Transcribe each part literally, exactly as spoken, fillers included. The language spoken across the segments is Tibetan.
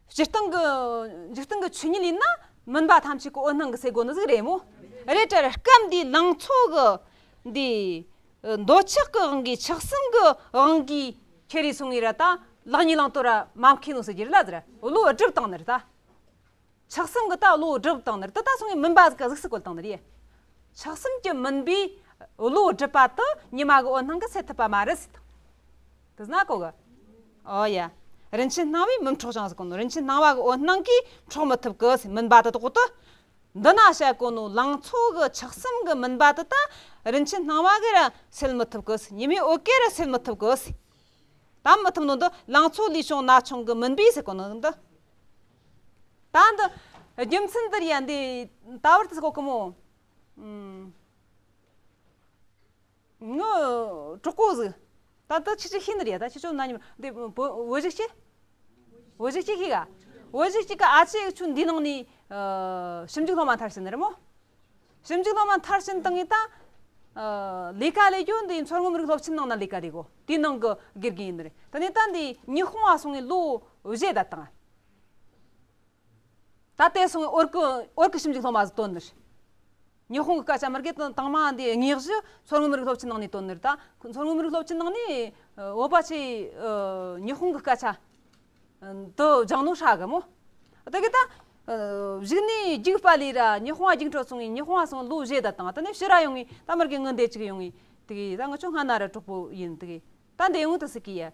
སྤྱིར་བཏང་གི་འཇིག་རྟེན་གྱི་ཆོས་ཉིད་ཡིན་ན་མུན་པ་ཐམས་ཅད་ཀྱི་འོད་སྣང་གི་ཟེར་དགོས་ནི་ཟིག་རེད་མོ། རེད་དྲ་ར། སྐབས་འདིའི་ལང་ཚོ་གི་འདི་འདོད་ཆགས་ཀྱི་དབང་གིས་ཆགས་སེམས་ཀྱི་དབང་གིས་ཁྱེར་རེ་སོང་ངེ་ར་ད་ལེགས་ཉེས་བླང་དོར་ར་མ་མཁས་ནོ་ཟེར་གྱི་རེད་ལ་ཟེར། བློ་སྒྲིབ་བཏང་ནི་རེད་ད། ཆགས་སེམས་ཀྱི་ད་བློ་སྒྲིབ་བཏང་ནི་རེད། ད་ད་སོང་ངེ་མུན་པ་ཟིག་ག་གཟུགས་སུ་བཀོད་བཏང་ནི་རེད། ཆགས་སེམས་ཀྱི་མུན་པས་བློ་སྒྲིབ་པ་དེ་ཉི་མ་གི་འོད་སྣང་གིས་སེལ་ཐུབ་པ་མ་རེད་ཟེར། དེ་ན་གོ་གི། ཨོ་ཡ། རིན་ཆེན་སྣང་བས་མི་འཕྲོག་ཅིང་ཟེར་གོ་ནོ། རིན་ཆེན་སྣང་བ་གི་འོད་སྣང་གིས་འཕྲོག་མི་ཐུབ་གི་ཟེར། མུན་པ་དེ་དག་དེ། འདི་ན་བཤད་གོ་ནོ་ལང་ཚོ་གི་ཆགས་སེམས་གི་མུན་པ་དེ་ད་རིན་ཆེན་སྣང་བ་གིས་ར་སེལ་མི་ཐུབ་གི་ཟེར། ཉི་མའི་འོད་གིས་ར་སེལ་མི་ཐུབ་གི་ཟེར། ད་མི་ཐུབ་ནོ་འདི་ལང་ཚོ་ལུས་བྱུང་ན་ཆུང་གི་མུན་པས་ཟེར་གོ་ནོ་འདི། ད་འདི་རྒྱུ་མཚན་འདིར་ཡ་འདི་ད་བར་དུ་ཟེར་གོ་གི་མོ། ཨུམ། ངའི་གྲོགས་པོ་ཟིག་ད་ལྟ་ཁྱེད་ཆོ་ཤེས་ནི་རེད། ད་ཁྱེད་ཆོ་ན་ནིང་འདི་བོ་བོད་ཞིག་ཤེས། བོད་ཞིག་ཅིག་ཤེས་ག་བོད་ཞིག་ཅིག་གི་ཨ་ཅེ་ཁྱོད་འདི་ནང་ནས་ཨ་ཞིབ་འཇུག་སློབ་མ་མཐར་ཕྱིན་ནི་རེད་མོ། ཞིབ་འཇུག་སློབ་མ་མཐར་ཕྱིན་བཏང་ངས་ད་ཨ་ལས་ཀ་ལས་རྒྱུ་འདི་མཚོ་སྔོན་མི་རིགས་སློབ་ཆེན་ནང་ན་ལས་ཀ་ལས་གོ། དེའི་ནང་གི་དགེ་རྒན་ཡིན་ནི་རེད། དེ་ནས་ད་འདི་ཉི་ཧོང་ང་སོང་ངས་ལོ་བཞི་ད་བཏང་། ད་དེ་སོང་ངས་འོར་གི་འོར་གི་ཞིབ་འཇུག་སློབ་མ་ཟིག་བཏོན་ནི་རེད། ཉི་ཧོང་གི་སྐད་ཆ་མི་དགེ་དང་དང་མ་འདི་དངོས་གཞི་མཚོ་སྔོན་མི་རིགས་སློབ་ཆེན་ནང་ནས་བཏོན་ནི་རེད། ད་མཚོ་སྔོན་མི་རིགས་སློབ་ཆེན་ནང་ནས་ཨ་བོད་པ་ཆེ་ཨ་ཉི་ཧོང་གི་སྐད་ཆ་འདི་སྦྱང་ནོ་ཧྲ་གི་མོ། དེ་གི་ད་ཨ་གཞུག་ནས་རྒྱུགས་པ་ལས་ར་ཉི་ཧོང་ང་རྒྱུགས་འཕྲོད་སོང་ངས་ཉི་ཧོང་ང་སོང་ལོ་བཞི་ད་བཏང་། དེ་ནས་ཕྱིར་ར་ཡོང་ངས་ད་མི་དགེ་ངི་འདི་ཅིག་ཡོང་ངས་དེ་གི་ད་ང་ཆོ་སྔ་ན་ར་གྲོགས་པོ་ཡིན། དེ་གི་ད་འདི་ཡོང་དུ་སྲིད་གི་ཡ།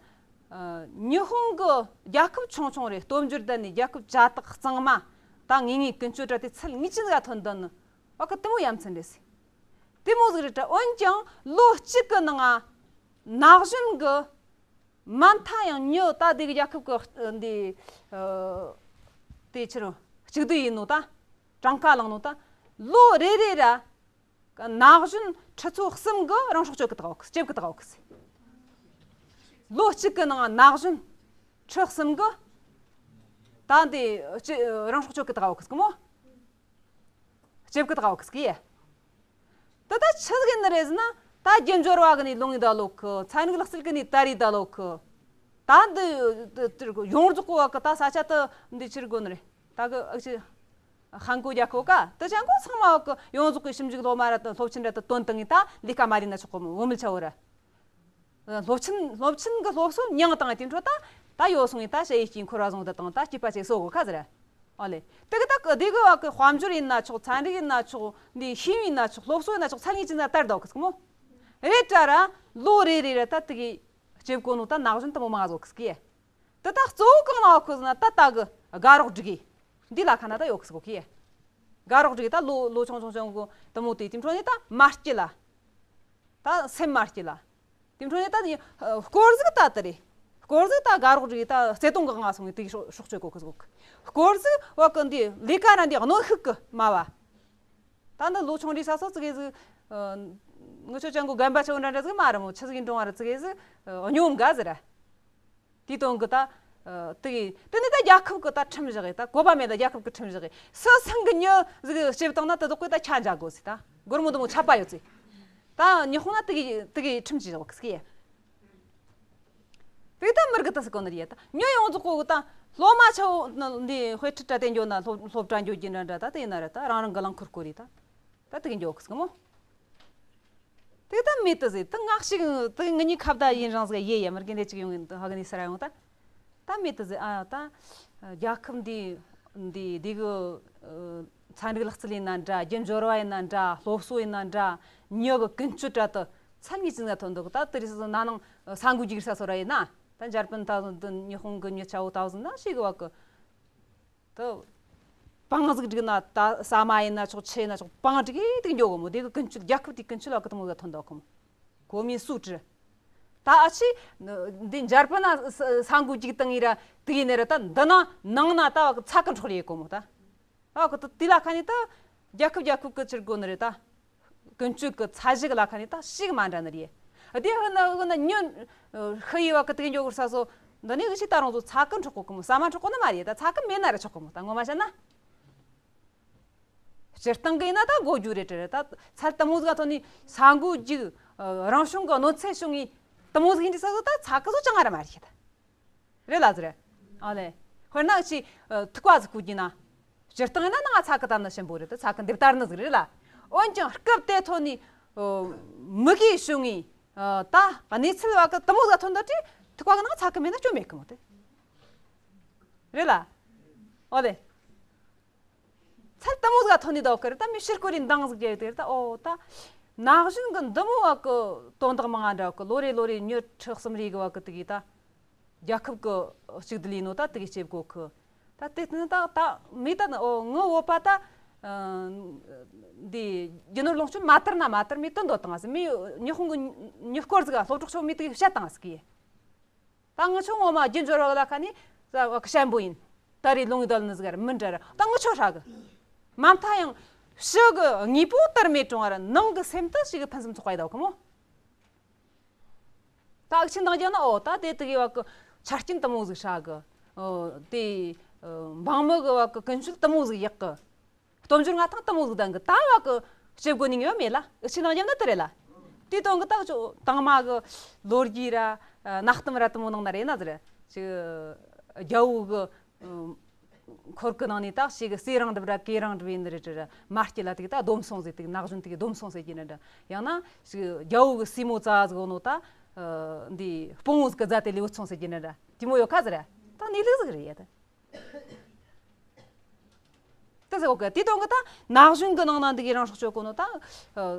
ཨ་ཉི་ཧོང་གི་རྒྱལ་ཁབ་ཆུང་ཆུང་རེད། སྟོབས་འབྱོར་ལྡན་ནི་རྒྱལ་ཁབ་ཇ་དག་གཙང་མ། ད་ངེས་ངེས་ཀུན་སྤྱོད་དྲ་དེ་ཚད་ངེས་ཅན་ཟིག་ཐོན་དོན་ནི་བ་གི་དེ་མོ་ཡ་མཚན་རེད་ཟེར། དེ་མོ་ཟིག་རེད་དྲ། འོན་ཀྱང་ལོ་གཅིག་གི་ནང་ང་ན་གཞོན་གི་མ་མཐའ་ཡང་མྱི་ད་དེ་གི་རྒྱལ་ཁབ་གི་འདི་ཨ་དེ་ཕྱིར་གཅིག་སྡུད་ཡིན་ནོ་ད། གྲངས་ཀ་བླངས་ནོ་ད། ལོ་རེ་རེ་ར་ན་གཞོན་ཁྲི་ཚོ་གསུམ་གི་རང་སྲོག་གཅོད་གི་བཏང་ཡོད་གི། གཅོད་གི་བཏང་ཡོད་གི། ལོ་གཅིག་གི་ནང་ན་གཞོན་ཁྲི་གསུམ་གི་ད་འདི་གཅི་རང་སྲོག་གཅོད་གི་བཏང་ཡོད་གི་མོ། གཅོད་གི་བཏང་ཡོད་གི་ཡ། ད་ད་ཆི་ཟིག་ནི་རེད་ཟེར་ན། ད་རྒྱུ་འབྱོར་བ་གི་ནི་ལོང་ཡི་ད་ལོ་གི། ཚན་རིག་ལག་རྩལ་གི་ནི་དར་ཡི་ད་ལོ་གི། ད་འདི་ཡོངས་རྫོགས་གི་བ་གི་ད་ས་ཆ་ད་འདི་ཕྱིར་དགོ་ནི་རེད། ད་གི་ཨ་ཅི། ཧན་གོ་རྒྱལ་ཁབ་ཀ་དེ་ཅང་གོ་ཚང་མ་བ་གི་ཡོངས་རྫོགས་གི་ཞིབ་འཇུག་སློབ་མ་ར་དང་སློབ་ཆེན་ར་དང་བཏོན་བཏང་ངས་ད་ལས་ཀ་མ་རེད་ན་ཆོག་གོ་མོ། བུད་མེད་ཆ་བོ་ར། སློབ་ཆེན་སློབ་ཆེན་གི་སློབ་གསོ་མྱངས་བཏང་དེ་འཕྲོ་ད་ད་ཡོད་སོང་ངས་ད་ཞ་ཡི་སྐྱིད་འཁོར་བ་བཟུང་དུ་བཏང་། ད་སྐྱིད་པ་ཆེ་སོ་གོ་ཁ་ཟེར། ཨོ་ལེ། དེ་གི་ད་གི་དེ་གི་བ་གི་དཔལ་འབྱོར་ཡིན་ན་ཆོག། ཚན་རིག་ཡིན་ན་ཆོག། འདི་ཤེས་ཡོན་ཡིན་ན་ཆོག། སློབ་གསོ་ཡིན་ན་ཆོག། ཚན་ངེས་ཅན་ན་དར་ད་གི་སྐུ་མོ། རེད་དྲ་ར་ལོ་རེ་རེ་ར་ད་དེ་གི་སྐྱེ་གོ་ནོ་ད་ན་གཞོན་དུ་མོ་མང་ཟོ་གི་སྐྱེ། དེ་ད་གཙོ་བོ་གང་ན་བ་ཁོ་ཟེར་ན། ད་ད་གི་དགའ་རོགས་སྒྲིག་གི་འདི་ལ་ཁ་ན་ད་ཡོད་གི་སོ་གི། དགའ་རོགས་སྒྲིག་གི་ད་ལོ་ལོ་ཆུང་ཆུང་ཆུང་གི་དུ་མོ་དེ་དེ་འཕྲོ་ནས་ད་མ་སྐྱིད་ལ། ད་སེམས་མ་སྐྱིད་ལ། དེ་འཕྲོ་ནས་ད་དེ་སྐོར་ཟིག་ད་དེ་རེད། སྐོར་ཟིག་ད་དགའ་རོགས་སྒྲིག་གི་ད་བརྩེ་དུང་གི་ང་སོང་གི་དེ་སྲོག་སྲོག་གཅོད་གོ་གི་སོ་གི། སྐོར་ཟིག་བ་གི་འདི་ལས་ཀ་ར་འདི་གནོན་ཤུགས་གི་མ་བ། ད་འདི་ལོ་ཆུང་རི་ས་སོ་ཙི་གེ་ཟིག་ངུ་ཆོ་ཅང་གོ་རྒན་པ་ཆེ་བོ་འདྲ་འདྲ་ཟིག་མ་ར་མོ། ཆི་ཟིག་ཡིན་འགྲོ་བ་ར་ཙི་གེ་ཟིག་སྙོམས་དགའ་ཟེར་ར། དེའི་དོན་གི་ད། དེ་གི་དེ་ནི་ད་རྒྱལ་ཁབ་གི་ད་ཁྲིམས་བཞག་གི། ད་གོ་བ་མེད་ད་རྒྱལ་ཁབ་གི་ཁྲིམས་བཞག་གི། སུ་སང་གི་མྱི་ཟིག་གི་ལྕེབ་བཏང་ན་དེ་དག་གི་ད་ཆ་འཇག་དགོས་ཟེར། ད་སྒོར་མོ་དུ་མོ་ཆད་པ་ཡོད་ཟེར། ད་ཉི་ཧོང་ན་དེ་གི་དེ་གི་ཁྲིམས་ཅིག་བཞག་གི་ཟེར། དེ་ད་མི་རིགས་ད་ཟེར་གོ་ནི་རེད། ད་མྱི་ཡོངས་རྫོགས་གོ་གི་ད་སློབ་མ་ཆ་བོ་འདི་དཔེ་ཁྲིད་དྲ་དེ་འགྱོ་ན། སློབ་སློབ་གྲྭ་འགྱོ་རྒྱུ་འདྲ་འདྲ་ད་དེ་ཡིན་ན་ར་ད་རང་རང་གི་རླངས་འཁོར་སྐོར་རེད་ད། ད་དེ་གི་འགྱོ་གི་ཟེར་གི་མོ། དེ་ད་མེད་དུ་ཟེར། ད་ངག་ཞིག་དེ་ངི་གཉིས་ཁ་བརྡ་ཡིན་རང་ཟིག་ཡེ་ཡ་མར་གི་འདི་ཅིག་ཡོང་ཧ་གི་ནི་སར་ཡོང་ད། ད་མེད་དུ་ཟེར། ཨ་ད་རྒྱལ་ཁབ་འདི་འདི་འདི་གི་ཚན་རིག་ལག་རྩལ་ཡིན་ན་འདྲ། རྒྱུ་འབྱོར་བ་ཡིན་ན་འདྲ། སློབ་གསོ་ཡིན་ན་འདྲ། མྱི་གི་ཀུན་སྤྱོད་འདྲ་དུ་ཚད་ངེས་ཅན་ཟིག་ཐོན་འདུག་ད་དེ་རིང་ན་ནང་ས་འགུལ་རྒྱུག་ས་སོ་ར་ཡིན་ན། ད་འཇར་པན་ད་ཉི་ཧོང་གི་མྱི་ཆ་བོ་ད་ཟིན་ན་ཞིག་བ་གི། དུ། པང་ཟིག་བསྒྲིགས་ན་ད་ཟ་མ་ཡིན་ན་ཆོག། ཆུ་ཡིན་ན་ཆོག། པང་བསྒྲིགས་ཡེ་དེ་འགྱོ་གོ་མོ། དེ་གི་ཀུན་སྤྱོད་རྒྱལ་ཁབ་དེའི་ཀུན་སྤྱོད་ལ་གི་དུ་མོ་ཟ་ཐོན་ད་གོ་མོ། གོ་མིན་སུ་ཀྲི། ད་ཨ་ཆི། འདི་འཇར་པན་ན་ས་འགུལ་རྒྱུག་བཏང་ཡི་ར་དེ་ཡིན་ནི་ར། ད་འདི་ན་ནང་ན་ད་བ་གི་ཚ་གི་འཕྲོག་ལེ་གོ་མོ་ད། ཨ་གི་ད་དེ་ལ་ཁ་ནི་ད་རྒྱལ་ཁབ་རྒྱལ་ཁབ་གི་ཕྱིར་དགོ་ནི་རེད་ད། ཀུན་སྤྱོད་ཀྱི་ཚད་གཞི་གི་ལ་ཁ་ནས་ད་ཞིག་མ་འདྲ་ནི་རེད། དེ་ཧི་ན་ཧི་ན་ཉོན། ཧི་ཡི་བ་ཀི་དེ་འགྱོ་གི་ས་སོ། འདི་ནི་གི་ཞིག་ད་རང་ཚོ་ཚ་གི་འཕྲོག་གོ་གི་མོ། ཟ་མ་འཕྲོག་གོ་ནི་མ་རེད། ད་ཚ་གི་མེད་ན་ར་ཆོག་གི་མོ། ད་ངོ་མ་བཤད་ན། སྤྱིར་བཏང་གི་ཡིན་ན་ད་དགོ་རྒྱུ་རེད་དྲ་རེད། ད་ཚལ་དུ་མོ་ཟིག་ག་ཐོན་ནི་ས་འགུལ་རྒྱུག་རང་བྱུང་གི་གནོད་འཚེ་བྱུང་ངི་དུ་མོ་ཟིག་ཡིན་དུས་ས་སོ། ད་ཚ་གི་སོ་ཅང་ང་ར་མ་རེད་ད། རེད་ལ་ཟེར། ཨ་ལེ། དཔེར་ན་ཅིག་ཐུག་པ་ཟིག་བསྐུས་རྒྱུ་ན། སྤྱིར་བཏང་ཡིན་ན་ནང་ཚ་གི་ད་ནི་ཞིམ་པོ་རེད། ད་ཚ་གི་འདི་ལྟར་ནི་ཟིག་རེད་ལ། འོན་ཀྱང་སྐབས་དེ་ཐོག་ནས་མི་གིས་བྱུང་ངས་ད་གནས་ཚུལ་བ་གི་དུ་མོ་ཟིག་ཐོན་འདུག་དུས་ཐུག་པ་གི་ནང་ཚ་གི་མེད་ན་སྐྱོན་མེད་གི་མོ་དེ། རེད་ལ། ཨོ་ལེ། ཚད་དུ་མོ་ཟིག་ཐོན་ནས་འདུག་གི་རེད། ད་མི་ཕྱིར་སྐོར་ལས་འདང་ཟིག་རྒྱབ་དེ་རེད། ད་ཨོ་ད་ན་གཞོན་གི་འདི་མོ་བ་གི་དོན་དག་མང་ང་འདྲ་གི། ལོ་རེ་ལོ་རེ་ཉི་ཁྲི་གསུམ་རེ་གི་བ་གི་དེ་གི་ད། རྒྱལ་ཁབ་ཀྱི་གཅིག་སྡུད་ལས་ནོ་ད་དེ་གི་བྱེད་དགོ་གི། ད་དེ་ནི་ད་ད་མི་ད་ནི་ཨོ་ངའི་བོད་པ་ད། ཨ། འདི་རྒྱུ་ནོར་ལོངས་སྤྱོད་མ་དར་ན་མ་དར་མི་དོན་དོ་དང་ཟེར། མི་ཉི་ཧོང་གི་ཉི་སྐོར་ཟིག་སློབ་གྲོགས་ཆོ་མི་དེ་གི་བཤད་དང་ཟིག་གི། ད་ངི་ཆོ་ངོ་མ་རྒྱུ་འབྱོར་བ་ལ་ཁ་ནི་ཟ་བ་གི་ཞན་པོ་ཡིན། ད་རེས་ལུང་ཡི་དལ་ནི་ཟིག་ར་མི་འདྲ་ར། ད་ངི་ཆོ་ཧྲ་གི། མ་མཐའ་ཡང་ཕྱི་གི་དངོས་པོ་དར་མེད་གྲོང་བར་ནང་གི་སེམས་དུ་ཞིག་གི་ཕུན་སུམ་ཚོགས་པ་ཡི་ད་གི་མོ། ད་ཨུ་ཆི་འདང་རྒྱག་ན་ཨོ་ད་དེ་དེ་གི་བ་གི་ཆ་རྐྱེན་དུ་མོ་ཟིག་ཧྲ་གི། ཨོ་དེ་འབངས་མི་གི་བ་གི་ཀུན་སྤྱོད་དུ་མོ་ཟིག་ཡག་གི། སྟོབས་འབྱོར་མངའ་ཐང་དུ་མོ་ཟིག་ལྡན་གི། ད་བ་གི་ཞིབ་དགོས་ནི་ཡོད་མེད་ལ་ཨུ་ཆི་འདང་རྒྱག་ན་དེ་རེད་ལ། དེ་དོན་གི་ད་ཆོ་དང་མ་གི་ལོ་རྒྱུས་ར་གནའ་གཏམ་ར་དུ་མོ་ནང་ན་རེད་ན་ཟེར། ཅིག་རྒྱལ་བོ་གི་འཁོར་གི་ནང་ནས་ད་ཞིག་གི་སྲས་རང་འགྲུབ་ར་གོས་རང་འགྲུབ་ཡིན་ནི་རེད་ར། མ་སྐྱེས་ལ་དེ་གི་ད་སྡོམ་སོང་ཟེར། དེ་གི་ན་གཞོན་དེ་གི་སྡོམ་སོང་ཟེར་གྱི་ནི་འདྲ། ཡང་ན་ཞིག་རྒྱལ་བོ་གི་སྲས་མོ་རྩ་ཟིག་ཡོད་ནོ་ད། འདི་སྤོང་བོ་ཟིག་གི་རྫ་དེ་ལེའུ་སོང་ཟེར་གྱི་ནི་འདྲ། དེ་མོ་ཡོད་ཁ་ཟེར། ད་གནས་ལུགས་ཟིག་རེད་ཡ་ད། ད་ཟེར་གོ་གི། དེ་དོན་གི་ད་ན་གཞོན་གི་ནང་ན་འདི་གི་རང་སྲོག་གཅོད་གོ་ནོ་ད།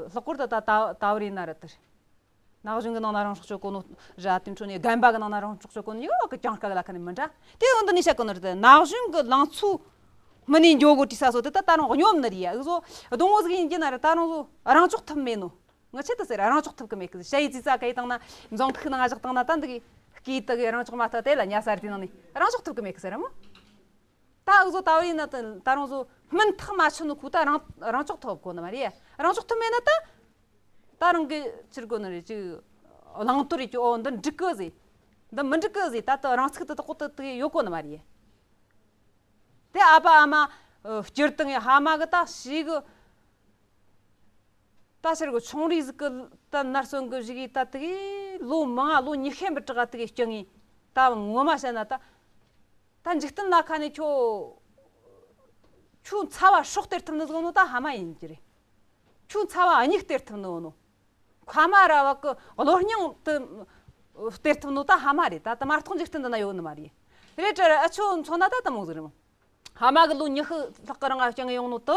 ལྷག་པར་དུ་ད་ད་ད་བར་ཡིན་ན་ར་དེར། ན་གཞོན་གི་ནང་ན་རང་སྲོག་གཅོད་གོ་ནོ་ར། དེ་འཕྲོ་ནས་རྒན་པ་གི་ནང་ན་རང་སྲོག་གཅོད་གོ་ནོ་ཡོད་གི། གྱང་སྐད་ལ་ཁ་ནས་མི་འདྲ། དེ་འོན་ཏེ་ནི་བཤད་གོ་ནོ་རེད། ན་གཞོན་གི་ལང་ཚོ་མི་ནས་འགྱོ་གོ་དྲི་ས་སོ་དེ་ད་ད་རུང་སྙོམ་ནི་རེད་ཡ། འུ་ཟོ་སྡོང་བོ་ཟིག་ཡིན་གྱི་ན་ར་ད་རུང་ཟོ་རང་ལྕོགས་ཐུབ་མེད་ནོ། ང་ཆེད་དུ་ཟེར་རང་ལྕོགས་ཐུབ་གི་མེད་གི། ཞ་ཡི་ཙི་ཙ་ག་ཡི་བཏང་ན་འཛོང་ཁུག་ནང་ང་བཞག་བཏང་ན་ད་འདི་གི་སྐེ་དུ་གི་རང་ལྕོགས་མ་ཐུབ་དེ་ལ་ཉ་ས་རི་དེ་ནང་ནས་རང་ལྕོགས་ཐུབ་གི་མེད་གི་ཟེར་ར་མོ། ད་འུ་ཟོ་ད་བར་ཡིན་ན་ད་ད་རང་ཟོ་སྨིན་ཐག་མ་ཆོད་ནོ་ཁུ་ད་རང་རང་ལྕོགས་ཐུབ་གོ་ནི་མ་རེད། རང་ལྕོགས་ཐུབ་མེད་ན་ད་ད་རང་གི་ཕྱིར་གོ་ནི་རེད། ཅིག་བླང་དོར་རེད་ཀྱི། ཨོ་འདི་འགྲིག་གི་ཟེར། འདི་མི་འགྲིག་གི་ཟེར། ད་ད་རང་ཚུགས་དུ་དག་གོ་དུ་དུ་ཡོད་གོ་ནི་མ་རེད། དེ་ཨ་ཕ་ཨ་མ་སྤྱིར་བཏང་ཡི་ཕ་མ་གི་ད་ཞིག་གི་ད་ཕྱིར་གི་ཆུང་རིགས་ཟིག་གི་ད་ནར་སོན་གི་བཞུགས་ཡི་ད་དེ་གི་ལོ་མང་ང་ལོ་ཉི་ཤུ་འབུ་དྲག་དེ་གི་སྐྱེ་ངེས། ད་ངོ་མ་བཤད་ན་ད་ད་འཇིག་རྟེན་ལ་ཁ་ནས་ཁྱོད་ཁྱོད་ཚ་བ་སྲོག་སྟེར་ཐུབ་ནི་ཟིག་ནོ་ད་ཕ་མ་ཡིན་གྱི་རེད། ཁྱོད་ཚ་བ་མྱིག་སྟེར་ཐུབ་ནི་ནོ། ཁ་མ་ར་བ་གི་གློ་སྙིང་དུ་སྟེར་ཐུབ་ནོ་ད་ཕ་མ་རེད། ད་དེ་མ་གཏོགས་འཇིག་རྟེན་འདི་ན་ཡོད་ནི་མ་རེད། རེད་དྲ་ར། ཨ་ཆོ་མཚོན་ན་ད་དེ་མོ་ཟིག་རེད་མོ། ཕ་མ་གི་ལོ་ཉི་ཤུ་ལྷག་གི་རིང་ང་བསྐྱངས་ཡོང་ནོ་དུ་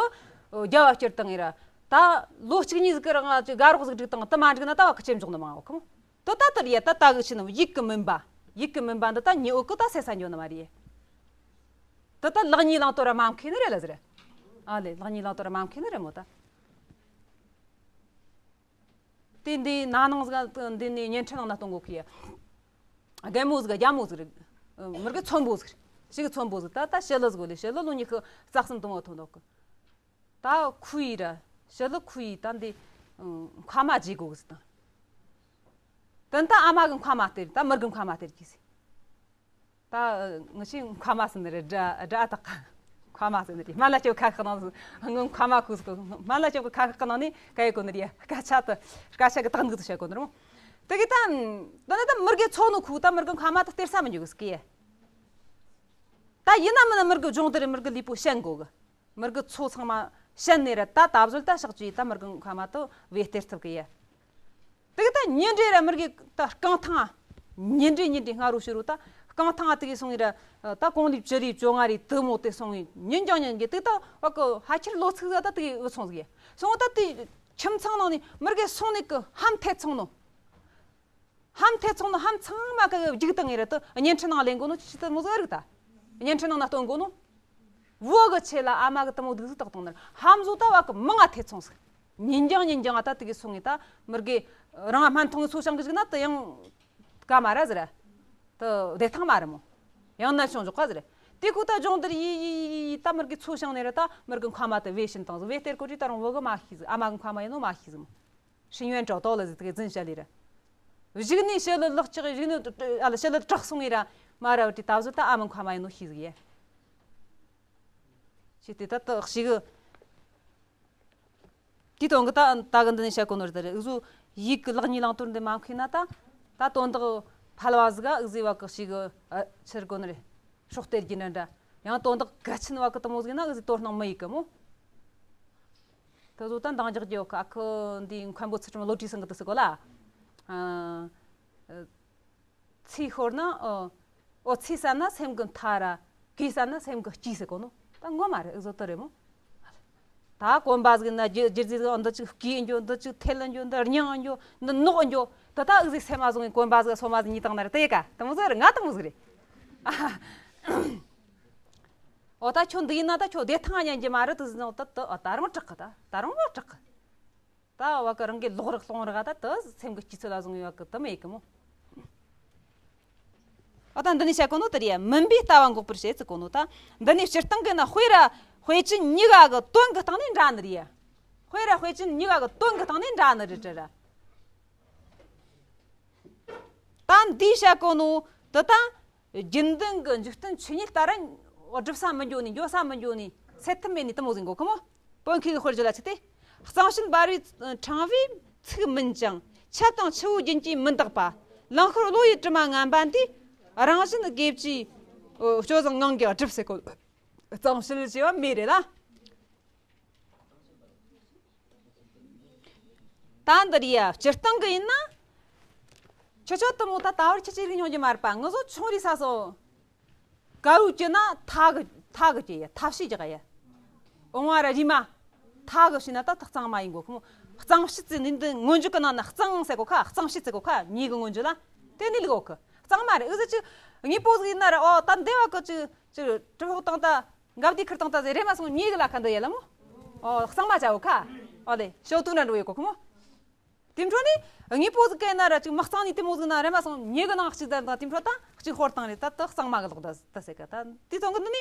རྒྱ་བ་སྐྱུར་བཏང་ཡིན་ར། ད་ལོ་གཅིག་གཉིས་ཟིག་གི་རིང་ང་ཅིག་དགའ་རོགས་ཟིག་སྒྲིག་བཏང་དུ་མ་འགྲིག་ན་ད་བ་གི་ཆེམ་འཇོག་ནི་མ་འོ་ཁོ་མོ། དོ་ད་དུ་རེད་ཡ། ད་ད་གི་ཕྱི་ནི་ཡིད་གི་མུན་པ། ཡིད་གི་མུན་པ་འདི་ད་ཉི་འོད་གི་ད་སེ་ས་འགྱོ་ནི་མ་རེད། དོ་ད་ལག་གཉིས་བླང་དོར་ར་མ་མཁས་ནི་རེད་ལ་ཟེར། ཨ་ལེ། ལག་གཉིས་བླང་དོར་ར་མ་མཁས་ནི་རེད་མོ་ད། དེ་འདི་ན་ནིང་ཟིག་འདི་ནས་བརྙན་འཕྲིན་ནང་ན་གཏོང་གོ་གི་ཡ། རྒན་མོ་ཟིག་རྒྱ་མོ་ཟིག་རེད། མི་རྒན་ཚོན་པོ་ཟིག་ཞིག་ཚོན་པོ་ཟིག་ད་ལྟ་ཞི་ལི་ཟིག་ལས། ཞི་ལི་ལོ་ཉི་ཤུ་རྩ་གསུམ་དུ་མོ་ཐོན་འདུག་གི། ད་ཁུ་ཡི་ར། ཞི་ལི་ཁུ་ཡི་ད་འདི་མཁའ་མ་བརྗེ་དགོ་གི་ཟིག་དང་། དོན་ད་ཨ་མ་གི་མཁའ་མ་སྟེར། ད་མི་རྒན་མཁའ་མ་སྟེར་གི་ཟིག་ད་ངི་ཆོས་མཁའ་མ་ཟེར་ནི་རེད། དགྲ་དགྲ་ཨ་ཐག་མཁའ་མ་ཟེར་ནི་རེད། སྨན་བླ་སྐྱབས་ཁ་ཁག་ནང་ངི་མཁའ་མ་ཁུ་ཟིག་སྨན་བླ་སྐྱབས་ཁ་ཁག་ནང་ནས་ག་ཡེ་གོ་ནི་རེད། སྐད་ཆ་དུ་སྐད་ཆ་གི་དག་འདུག་ཏུ་བཤད་གོ་ནི་རེད་མོ། དེ་གི་ད་ད་ནི་ད་མི་རྒན་ཚོ་ནོ་ཁུ་ད་མི་རྒན་མཁའ་མ་ད་སྟེར་ས་མི་འཇུག་གི་ཟིག་གི། ད་ཡིན་ན་མིན་ན་མི་རྒན་སྦྱོང་དེ་རེད། མི་རྒན་ལུས་པོ་བཤན་དགོ་གི། མི་རྒན་ཚོ་ཚང་མ་བཤན་ནས་ར། ད་ད་བཟོད་ད་ཕྱག་བཅུ་ཡི་ད་མི་རྒན་མཁའ་མ་ད་བེ་སྟེར་ཐུབ་གི་ཡ། དེ་གི་ད་ཉིན་རེ་ར་མི་རྒན་ད་རྐང་ཐང་ཉིན་རེ་ཉིན་རེ་སྔ་རུ་ཕྱི་རུ་ད་རྐང་ཐང་དེ་གི་སོང་ཡི་ར། ད་གོང་ལི་བཅུ་རེ་བཅོ་ལྔ་རེ་དུ་མོ་དེ་སོང་ཡི་ཉིན་རྒྱང་ཉིན་གི་དེ་ད་བ་གི་ཕ་ཁྱེར་ལོ་ཚིགས་ཟ་ད་དེ་གི་བུད་སོང་ཟིག་ཡ། སོང་ད་དེ་ཁྱིམ་ཚང་ནང་ནས་མི་རྒན་སོང་ནས་གི་ཧམ་ཐེ་ཚོང་ནོ། ཧམ་ཐེ་ཚོང་ནོ། ཧམ་ཚང་མ་གི་རྒྱུག་བཏང་ངེ་ར་ད་བརྙན་འཕྲིན་ནང་ལེན་གོ་ནོ་ཅི་ད་མོ་ཟིག་རིག་ད། བརྙན་འཕྲིན་ནང་ན་སྟོན་གོ་ནོ། བུ་གི་ཆེད་ལ་ཨ་མ་གི་ད་མོ་སྡུག་ཟིག་ཏག་བཏང་ནར་ཧམ་བཟོ་ད་བ་གི་མང་ང་ཐེ་ཚོང་ཟིག་ཉིན་རྒྱང་ཉིན་རྒྱང་ང་ད་དེ་གི་སོང་ངེ་ད་མི་རྒན་རང་ང་སྨན་ཐུང་གི་ཚོ་ཞང་གི་ཟིག་ན་ད་ཡང་ཀ་མ་ར་ཟེར་ར། ད་བདེ་ཐང་མ་རེད་མོ། ཡང་ན་བྱུང་འཇོག་ག་ཟེར་ར། དེ་ཁུ་ད་སྦྱོང་དེར་ཡི་ཡི་ཡི་ཡི་ད་མི་རྒན་ཚོ་ཞང་ནས་ར། ད་མི་རྒན་མཁའ་མ་ད་བེ་བྱིན་བཏང་ཟིག་བེ་སྟེར་གོ་དུས་ད་རུང་བུ་གི་མ་ཤེས་ཟིག་ཨ་མ་གི་མཁའ་མ་ཡིན་ནོ་མ་ཤེས་ཟིག་མོ། 深渊找到了 ཟེར་དེ་འཛིན་བྱ་ལེ་ར། གཞུག་ནས་ཞི་ལི་ལག་ལྕགས་གཞུག་ནས་ཨ་ལ་ཞི་ལི་དྲག་སོང་ངེ་ར། མ་ར་བ་དེ་ད་བཟོད་ད་ཨ་མ་མཁའ་མ་ཡིན་ནོ་ཤེས་ཟིག་ཡ། ཅི་དེ་ད་ད་ཞིག་དེ་དོན་གི་ད་ད་གི་འདི་ནས་བཤད་གོ་ནོ་རེད། ད་རེད་འུ་ཟོ་ཡིད་གི་ལག་གཉིས་བླང་དོར་འདི་མ་མཁས་ན་ད་ད་དོན་དག་ཕལ་བ་ཟིག་ག་འུ་ཟོ་བ་གི་ཞིག་ཨ་ཕྱིར་གོ་ནི་རེད། སྲོག་གཏད་རྒྱུ་འདྲ་འདྲ། ཡང་དོན་དག་གལ་ཆེན་བ་གི་དེ་མོ་ཟིག་ན་གི་ཟིག་དོ་སྣང་མི་ཡེད་གི་མོ། དེ་ཚོ་ད་འདང་རྒྱག་རྒྱུ་ཡོད་གི། ཨ་ཁུ་འདི་མཁན་པོ་ཚུལ་ཁྲིམས་བློ་གྲོས་ཚང་གི་དེ་ཟེར་གོ་ལ། ཨ། ཚེ་ཤོར་ན། ཨོ། ཨོ་ཚེ་བསད་ན་སེམས་ཀྱི་མཐའ་ར། གོས་བསད་ན་སེམས་ཀྱི་དཀྱིལ་ཟེར་གོ་ནོ། ད་ངོ་མ་རེད། འུ་ཚོ་དེ་རེད་མོ། ད་གོན་པ་ཟིག་ན་རྒྱུ་རྒྱུ་རྫས་ཟིག་འདི་ཅིག་གོས་འགྱོ། འདི་ཅིག་ཐལ་འགྱོ། འདི་རྙིང་འགྱོ། འདི་ནོག་འགྱོ། དེ་ད་འུ་ཟིག་སེམས་མ་བཟུང་བའི་གོན་པ་ཟིག་སོ་མ་ཟིག་ཉོས་བཏང་ན་རེད། དེ་ཡི་ཀ་དེ་མོ་ཟིག་རེད། ང་དེ་མོ་ཟིག་རེད། ཨོ་ད་ཁྱོད་འདི་ཡིན་ན་ད་ཁྱོད་བདེ་ཐང་ཉན་རྒྱུ་མ་རེད། དེ་ཟིག་ད་དེ་ཨ་ད་རུང་དྲག་གི། ད་ད་རུང་བ་དྲག་གི། ད་བ་གི་རང་གི་ལོག་རག་སློང་རག་ད་དེ་སེམས་ཀྱི་སྐྱིད་ཚོད་ལ་བཟུང་ཡོད་གི་དེ་མེད་གི་མོ། ཨ་ད་འདི་ནས་བཤད་གོ་ནོ་དེ་རེད། མུན་པའི་ལྟ་བ་འགོག་པར་བྱེད་ཟེར་གོ་ནོ། ད་འདི་ནས་སྤྱིར་བཏང་གི་ན་དཔེ་ར་དཔེ་ཅན་གཉིས་ཀ་གི་དོན་གི་སྟེང་ནས་འདྲ་ནི་རེད། དཔེ་ར་དཔེ་ཅན་གཉིས་ཀ་གི་དོན་གི་སྟེང་ནས་འདྲ་ནི་རེད་དྲ་ར། ད་འདིའི་བཤད་གོ་ནོ་དེ་ད་རྒྱུན་ལྡན་གི་འཇིག་རྟེན་ཆོས་ཉིད་ལྟར་སྒྲུབ་ས་མི་འགྱོ་ནི། འགྱོ་ས་མི་འགྱོ་ནི། སེལ་ཐབས་མེད་ནི་དེ་མོ་ཟིག་གོ་གི་མོ། བོད་མཁས་གི་དཔེར་བརྗོད་ལ་ཚིག་སྟེ། གཙང་བྱེད་འབར་བའི་ཕྲེང་བས་ཚིག་མིན་ཀྱང་། ཆབ་དང་ཆུ་བོའི་རྒྱུན་གྱིས་མི་འདག་པ། རླངས་འཁོར་གློ་ཡི་དྲི་མ་ངན་པ་འདིས། རང་བཞིན་དགེ་བཅུའི་སྤྱོད་བཟང་ངང་གིས་བསྒྲུབ་ཟེར་གོ། གཙང་བྱེད་ཅེས་པ་མེ་རེད་ལ། ད་འདི་རེད་ཡ། སྤྱིར་བཏང་གི་ཡིན་ན། ཁྱེད་ཆོ་དེ་མོ་ད་ད་བར་ཁྱེད་ཆོས་རིག་མྱོང་རྒྱུ་མ་རེད་པ། ང་ཚོ་ཆུང་རིས་ས་སོ། དཀར་པོ་གྱི་ན་ཐ་གི་ཐ་གི་གྱི་ཡ། ཐབས་ཤེས་ཀྱི་ག་ཡ། འོང་བ་ར་རིས་མ། ཐ་གི་ཤེས་ན་ད་ཐག་གཙང་མ་ཡིན་གོ་གི་མོ། གཙང་བྱེད་ཟེར་ནི་འདི་སྔོན་འཇུག་གི་ནང་ན་གཙང་ཟེར་གོ་ཁ། གཙང་བྱེད་ཟེར་གོ་ཁ། ཉེ་གི་སྔོན་འཇུག་ལ། དེ་ནི་ལི་གོ་གི། གཙང་མ་རེད། འུ་ཟི་ཅི་དངོས་པོ་ཟིག་ཡིན་ན་ར། ཨོ་ད་འདེ་བ་གི་ཅི་ཅི་གྲི་ཕོག་བཏང་ད། འགབ་དེ་ཁུར་བཏང་ད་ཟེར་རེ་མ་སོང་། ཉེ་གི་ལ་ཁ་འདི་ཡ་ལ་མོ། ཨོ་གཙང་མ་བྱའོ་ཁ། ཨོ་ལེ་ཞོ་ཏུ་ན་འགྲོ་ཡོད་གོ་གི་མོ། དེ་འཕྲོ་ནི་དངོས་པོ་ཟིག་གན་ན་ར་ཅིག་མ་གཙང་ནི་དེ་མོ་ཟིག་ན་རེ་མ་སོང་། ཉེ་གི་ནང་གཅིག་ཟ་དང་དེ་འཕྲོ་ད་གཅིག་ཧོར་བཏང་རེ། ད་ད་གཙང་མ་གི་ལོག་ད་ད་ཟེར་གི། ད་དེ་ཐོང་གི་འདི་ནི་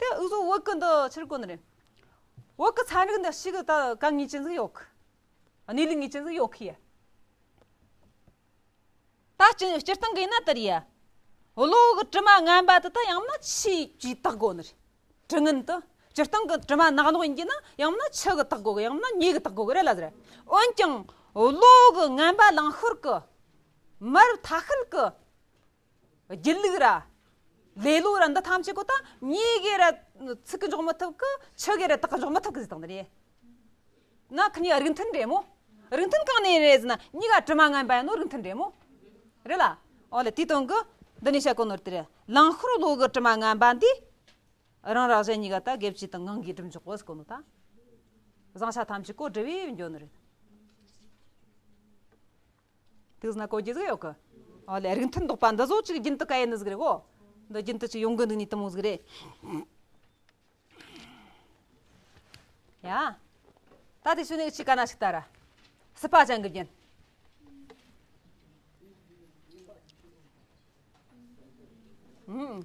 དེ་འུ་ཟོ་བོད་གི་འདི་ཕྱིར་གོ་ནི་རེད། བོད་གི་ཚན་རིག་འདི་ཞིག་གི་ད་ག་ངེས་ཅན་ཟིག་ཡོད་གི། གནས་ལུགས་ངེས་ཅན་ཟིག་ཡོད་གི་ཡ། ད་སྤྱི་སྤྱིར་བཏང་གི་ཡིན་ན་དེ་རེད་ཡ། གློ་གི་དྲི་མ་ངན་པ་དེ་ད་ཡང་ན་ཆུས་ཀྱིས་དག་དགོ་ནི་རེད། དྲི་ངན་དེ་སྤྱིར་བཏང་གི་དྲི་མ་ནག་ནོག་ཡིན་གྱི་ན་ཡང་ན་ཆུ་གིས་དག་དགོ་གི། ཡང་ན་མེ་གིས་དག་དགོ་གི་རེད་ལ་ཟེར། འོན་ཀྱང་གློ་གི་ངན་པ་རླངས་འཁོར་གི། མར་ཐ་ཤལ་གི། སྒྱིད་ལུག་ར། ལེ་ལོ་ར་འདི་ཐམས་ཅད་གོ་ད་མེ་གིས་ར་ཚིག་གི་འཇོག་མི་ཐུབ་གི། ཆུ་གིས་ར་དག་གི་འཇོག་མི་ཐུབ་གི་ཟེར་བཏང་ནི་རེད། ན་ཁི་གཉིས་ཀ་རིགས་མཐུན་རེད་མོ། རིགས་མཐུན་གང་ནས་རེད་ཟེར་ན་གཉིས་ཀ་དྲི་མ་ངན་པ་ཡིན་ནོ་རིགས་མཐུན་རེད་མོ། རེད་ལ། ཨོ་ལེ་དེའི་དོན་གི་འདི་ནས་བཤད་གོ་ནོ་དེ་རེད། རླངས་འཁོར་གློ་གི་དྲི་མ་ངན་པ་འདིས། རང་ར་གཞན་གཉིས་ཀ་ད་དགེ་བཅུ་དང་ངང་གིས་སྒྲུབ་འཇོག་གོ་ཟེར་གོ་ནོ་ད། བཟང་ཆ་ཐམས་ཅད་གོ་སྒྲུབ་པས་འགྱོ་ནི་རེད། དེ་ཟེར་ན་གོ་རྒྱུ་ཟིག་ཡོད་གི། ཨོ་ལེ་རིགས་མཐུན་ལྡོག་པ་འདི་ཟོ་ཅིག་རྒྱུན་དུ་ག་ཡེ་ནི་ཟིག་རེད་གོ། འདི་རྒྱུན་དུ་ཅིག་ཡོང་གི་འདུག་ནི་དེ་མོ་ཟིག་རེད། ཡ། ད་དེ་ཤུ་ནི་ཅི་ག་ན་ཞིག་ལྟ་ར། སྲིད་པ་ཅན་གྱི་རྒྱན། ཨུམ།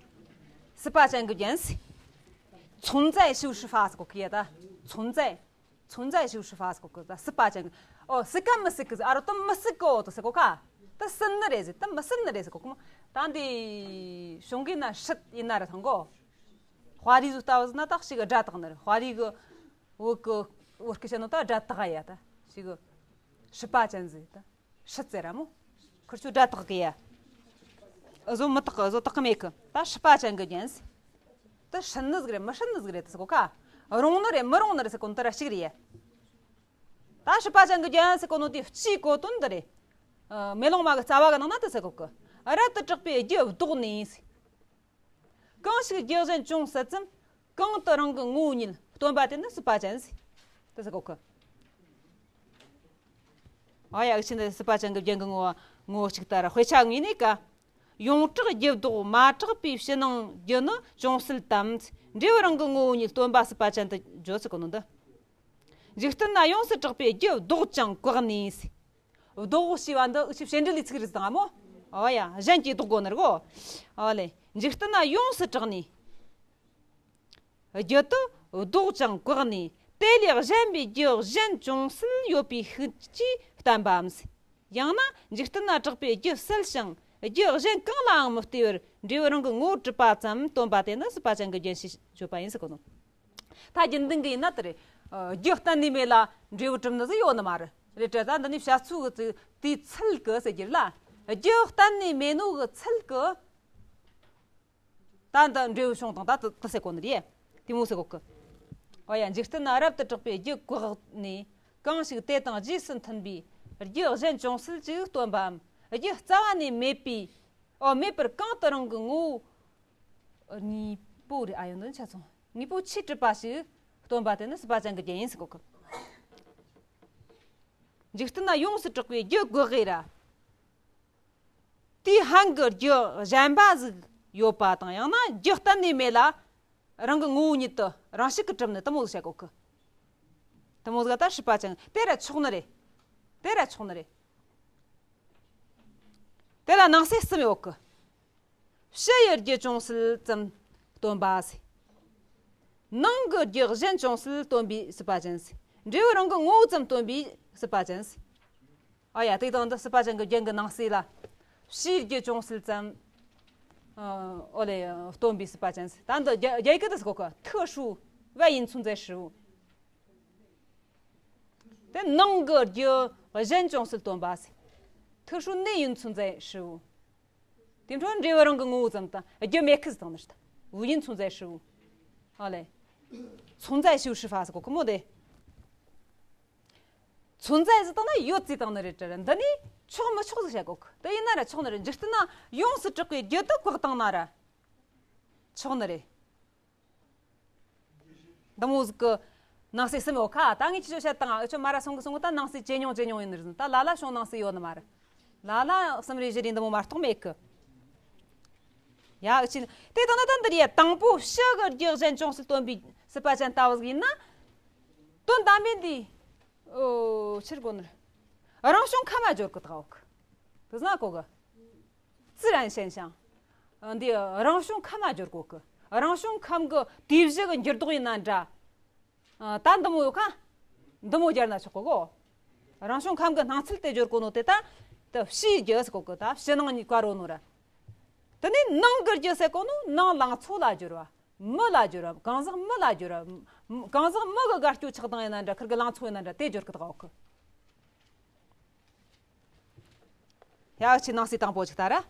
སྲིད་པ་ཅན་གྱི་རྒྱན་ཟེར། 存在就是法ཟེར་གོ་གི་ཡ་ད། 存在存在就是法ཟེར་གོ་གི་ད། སྲིད་པ་ཅན་གྱི། ཨོ་སྲིད་ཀ་མི་སྲིད་གི་ཟེར། ཨ་རོ་དེ་མི་སྲིད་གི། ཨོ་དེ་ཟེར་གོ་ཁ། དེ་སྲིད་ནི་རེད་ཟེར། དེ་མི་སྲིད་ནི་རེད་ཟེར་གོ་གི་མོ། ད་འདི་གཞུང་གི་ན་སྲིད་ཡིན་ན་ར་ཐང་གོ། 华丽ཟིག་ལྟ་བུ་ཟིག་ན་ད་ཞིག་སྒྲ་དག་ནི་རེད། 华丽གི་བོད་གི་བོད་སྐད་བཤད་ནོ་ད་སྒྲ་དག་ཡ་ད་ཞིག་གི། སྲིད་པ་ཅན་ཟིག་ད་སྲིད་ཟེར་ར་མོ། ཁུར་ཆོ་སྒྲ་དག་གི་ཡ། ཨ་ཟོ་མི་དག་གི། ཨ་ཟོ་དག་གི་མེད་གི། ད་སྲིད་པ་ཅན་གྱི་རྒྱན་ཟིག་ད་སྲིད་ནི་ཟིག་རེད་མི་སྲིད་ནི་ཟིག་རེད་ད་ཟེར་གོ་ཁ། རུང་ནི་རེད་མི་རུང་ནི་རེད་ཟེར་གོ་ནོ་ད་ར་ཞིག་རེད་ཡ། ད་སྲིད་པ་ཅན་གྱི་རྒྱན་ཟེར་གོ་ནོ་དེ་སྤྱིའི་གོ་དོན་འདི་རེད། ཨ་མེ་ལོང་མ་གི་རྩ་བ་གི་ནང་ན་ད་ཟེར་གོ་གི། རབ་ཏུ་གྲགས་པའི་རྒྱུ་བཟློག་ནས། གང་ཞིག་རྒྱུ་གཞན་ཅུང་ཟད་ཙམ། གང་དུ་རང་གི་ངོ་བོ་ཉིད། སྟོན་པ་དེ་ནི་སྲིད་པ་ཅན་ཟེར། དེ་ཟེར་གོ་གི། ཨ་ཡ་ཨ་ཆི་འདི་སྲིད་པ་ཅན་གྱི་རྒྱན་གྱི་ངོ་བོ་ངོ་བོ་གཅིག་ལྟར། དཔེ་ཆ་དངོས་གནས་ཀ། ཡོངས་གྲགས་རྒྱུ་བཟློག་མ་གྲགས་པའི་ཕྱི་ནང་རྒྱུ་ནི་ཅུང་ཟད་དམ། འབྲས་བུ་རང་གི་ངོ་བོ་ཉིད། སྟོན་པ་སྲིད་པ་ཅན་དུ་བརྗོད་ཟེར་གོ་ནོ་འདི། འཇིག་རྟེན་ན་ཡོངས་སུ་གྲགས་པའི་རྒྱུ་བཟློག་ཅིང་བཀག་ནས་ཟེར། བཟློག་ཞེས་པ་འདི་འུ་ཆོས་བྱེད་འབྲེལ་ལས་ཚིག་རེད་དང་མོ། ཨོ་ཡ། གཞན་གྱིས་བཟློག་དགོས་ནི་རེད་གོ། ཨོ་ལེ། འཇིག་རྟེན་ན་ཡོངས་སུ་གྲགས་ནས། རྒྱུ་དེ་བཟློག་ཅིང་བཀག་ནས། དེ་ལས་གཞན་པའི་རྒྱུ་གཞན་ཅུང་ཟད་ཡོད་པའི་ཤུགས་ཀྱིས་བསྟན་པའམ། ཡང་ན་འཇིག་རྟེན་ན་གྲགས་པའི་རྒྱུ་གསལ་ཞིང་། རྒྱུ་གཞན་གང་ལའང་མི་ལྟོས་པར་འབྲས་བུ་རང་གི་ངོ་བོར་གྲུབ་པ་ཙམ་སྟོན་པ་དེ་ནི་སྲིད་པ་ཅན་གྱི་རྒྱན་ཞེས་བརྗོད་པ་ཡིན་ཟེར་གོ་ནོ། ད་རྒྱུན་ལྡན་གྱི་ཡིན་ན་དེ་རེད། ཨ་རྒྱུ་གཏན་ནས་མེད་ལ་འབྲས་བུ་གྲུབ་ནི་ཟིག་ཡོད་ནི་མ་རེད། རེད་དྲ་ད་འདི་ནི་བཤད་ཚུལ་གྱི་དེའི་ཚུལ་གྱི་ཟེར་རྒྱུ་རེད་ལ། རྒྱུ་གཏན་ནས་མེད་ནོ་གི་ཚུལ་གྱི། ད་འདི་འབྲས་བུ་བྱུང་དང་ད་དེ་དེ་ཟེར་གོ་ནི་རེད། དེ་མོ་ཟེར་གོ་གི། ཨོ་ཡ། འཇིག་རྟེན་ན་རབ་ཏུ་གྲགས་པའི་རྒྱུ་བཀག་ནས་གང་ཞིག་དེ་དང་རྗེས་སུ་མཐུན་པའི་རྒྱུ་གཞན་ཅུང་ཟད་ཅིག་སྟོན་པའམ། རྒྱུ་རྩ་བ་ནས་མེད་པའི། ཨོ། མེད་པར་གང་དུ་རང་གི་ངོ་བོ། དངོས་པོ་རེད། ཨ། ཡོན་ཏན་ཆ་ཚང་། དངོས་པོ་ཆོས་གྲུབ་པ་ཞིག་སྟོན་པ་དེ་ནི་སྲིད་པ་ཅན་གྱི་རྒྱུ་ཡིན་ཟེར་གོ་གི། འཇིག་རྟེན་ན་ཡོངས་སུ་གྲགས་པའི་རྒྱུ་བཀག་གི་ར། དེའི་སྔོན་གྱི་རྒྱུ་གཞན་པ་ཟིག་ཡོད་པ་དང་། ཡང་ན་རྒྱུ་གཏན་ནས་མེད་ལ། རང་གི་ངོ་བོ་ཉིད་དུ་རང་བཞིན་གྱིས་གྲུབ་ནི་དེ་མོ་ཟིག་བཤད་གོ་གི། དེ་མོ་ཟིག་ད་སྲིད་པ་ཅན་དེ་ར་ཆོག་ནི་རེད། དེ་ར་ཆོག་ནི་རེད། དེ་ལ་ནང་གསེས་གསུམ་ཡོད་གི། ཕྱི་ཡི་རྒྱུ་ཅུང་ཟད་ཙམ་སྟོན་པ་ཟེར། ནང་གི་རྒྱུ་གཞན་ཅུང་ཟད་སྟོན་པའི་སྲིད་པ་ཅན་ཟེར། འབྲས་བུ་རང་གི་ངོ་བོ་ཙམ་སྟོན་པའི་སྲིད་པ་ཅན་ཟེར། ཨ་ཡ། དེ་དང་འདི་སྲིད་པ་ཅན་གྱི་རྒྱན་གྱི་ནང་གསེས་ལ། ཕྱིའི་རྒྱུ་ཅུང་ཟད་ཙམ། ཨོ་ལེ། སྟོན་པའི་སྲིད་པ་ཅན་ཟེར། ད་འདི་རྒྱ་རྒྱ་ཡིག་གི་དེ་ཟེར་གོ་གི། 特殊外因存在事物། དེ་ནང་གི་རྒྱུ་གཞན་ཅུང་ཟད་སྟོན་པ་ཟེར། 特殊内因存在事物། དེ་འཕྲོ་འབྲས་བུ་རང་གི་ངོ་བོ་ཙམ་དང་རྒྱུ་མེད་ཁུལ་དང་ནི། 无因存在事物། ཨ་ལེ། 存在修饰法ཟེར་གོ་གི་མོ་དེ། 存在ཟེར་དང་ན་ཡོད་ཟེར་དང་ནི་རེད་དྲ། འདི་ནི་ཆོག་མི་ཆོག་ཟིག་བཤད་གོ་གི། དེ་ཡིན་ན་ར་ཆོག་ནི་རེད། འཇིག་རྟེན་ན་ཡོངས་སུ་གྲགས་པའི་རྒྱུ་དེ་བཀག་བཏང་ན་ར་ཆོག་ནི་རེད། འདི་མོ་ཟིག་གི་ནང་གསེས་གསུམ་ཡོད་ཁ། ད་ངས་ཁྱེད་ཚོ་བཤད་དང་། འུ་ཆོ་མ་ར་སོང་གི་སོང་གི་ད་ནང་གསེས་ཇེ་ཉུང་ཇེ་ཉུང་ཡིན་ནི་རེད། ད་ལ་ལ་བྱུང་ནང་གསེས་ཡོད་ནི་མ་རེད། ལ་ལ་གསུམ་རེ་བཞི་རེ་འདི་མོ་མ་གཏོགས་མེད་གི། ཡ། འུ་ཆོ་དེ་དང་ན་ད་འདི་རེད་ཡ། དང་པོ་ཕྱི་གི་རྒྱུ་གཞན་ཅུང་ཟད་སྟོན་པའི་སྲིད་པ་ཅན་ལྟ་བུ་ཟིག་ཡིན་ན། དོན་དམ་པའི་འདི། ཨོ། ཕྱིར་གོ་ནི་རེད། རང་བྱུང་ཁམས་མ་སྦྱོར་གི་ད་འོག་དེ་ཟེར་གོ་གི། 自然现象། འདི་རང་བྱུང་ཁམས་མ་སྦྱོར་གོ་གི། རང་བྱུང་ཁམས་གི་དུས་བཞི་གི་འགྱུར་ལྡོག་ཡིན་ན་འདྲ། ད་འདི་མོ་ཡོད་ཁ། འདི་མོ་སྦྱར་ན་ཆོག་གོ་གོ། རང་བྱུང་ཁམས་གི་སྣང་ཚུལ་དེ་སྦྱོར་གོ་ནོ་དེ་ད། དེ་ཕྱིའི་རྒྱུ་ཟེར་གོ་གི། ད་ཕྱི་ནང་གཉིས་ཀ་རོ་ནོ་ར། དེ་ནས་ནང་གི་རྒྱུ་ཟེར་གོ་ནོ་ནང་ལང་ཚོ་ལ་སྦྱོར་བ། མི་ལ་སྦྱོར་བ། གང་ཟག་མི་ལ་སྦྱོར་བ། གང་ཟག་མི་གི་དགའ་སྐྱོ་ཆགས་སྡང་ཡིན་ན་འདྲ། ཁིར་གི་ལང་ཚོ་ཡིན་ན་འདྲ། དེ་སྦྱོར་གི་ད་འོག་གི། ཡ། འུ་ཆོ་ནང་གསེས་དང་པོ་ཅིག་ལྟ་ར།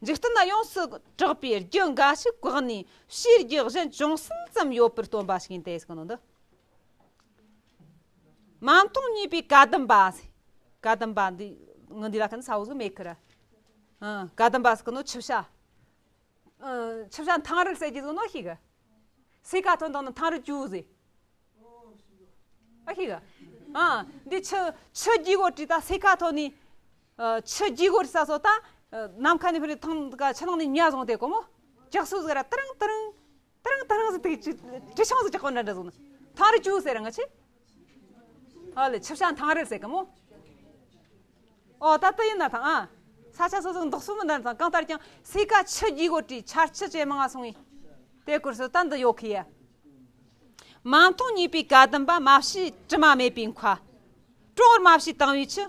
འཇིག་རྟེན་ན་ཡོངས་སུ་གྲགས་པའི་རྒྱུ་འགའ་ཞིག་བཀག་ནས་ཕྱིའི་རྒྱུ་གཞན་ཅུང་ཟད་ཙམ་ཡོད་པར་སྟོན་པ་ཞིག་ཡིན་ཏེ་ཟེར་གི་ནོ་འདི། མ་མཐོང་ཉེས་པའི་བཀའ་གདམས་པ་ཟེར། བཀའ་གདམས་པ་འདི་ངི་འདི་ལ་ཁ་ན་ས་བོ་ཟིག་མེད་ཁི་ར། ཨ། བཀའ་གདམས་པ་ཟེར་གི་ནོ་ཆུ་བྱ། ཨ། ཆུ་བྱ་ཐང་རིལ་ཟེར་གི་ཟིག་ནོ་ཤེས་གི། སོས་ཀ་ཐོན་དང་ན་ཐང་རིལ་བཅུ་ཟེར། ཨ་ཤེས་གི། ཨ། འདི་ཆུ་ཆུ་རྒྱུས་གོ་དྲི་ད་སོས་ཀ་ཐོན་ནི། ཨ། ཆུ་རྒྱུས་གོ་དྲི་ས་སོ་ད། ཨ། ནམ་མཁའ་ནས་ཕེ་རི་ཐང་ག་ཆུ་ནང་ནས་ཉ་བཟུང་དེ་གོ་མོ། ཇག་སུ་ཟིག་ར་ཏི་རང་ཏི་རང་། ཏི་རང་ཏི་རང་ཟིག་དེ་ཅི་དྲི་ཆང་ཟིག་ཅག་གོ་འདྲ་འདྲ་ཟིག་ནི། ཐང་རིལ་བཅུ་ཟེར་ར་ང་ཆེ། ཨ་ལེ། ཆུ་བྱ་ཐང་རིལ་ཟེར་གི་མོ། ཨོ། ད་ལྟ་ཡིན་ན་ཐང་ཨ། ས་ཆ་སོ་སོ་འདུག་སོ་མི་འདྲ་ཐང་། གང་ལྟར་ཀྱང་སོས་ཀ་ཆུ་རྒྱུས་གོ་དྲི་ཆར་ཆུ་ཇེ་མང་ང་སོང་ངི། དེ་སྐོར་སོ་ད་འདི་ཡོད་ཁི་ཡ། མ་མཐོང་ཉེས་པའི་བཀའ་གདམས་པ། མ་བྱས་དྲི་མ་མེད་པའི་མཁའ། གྲོག་མ་བྱས་དྭངས་པའི་ཆུ།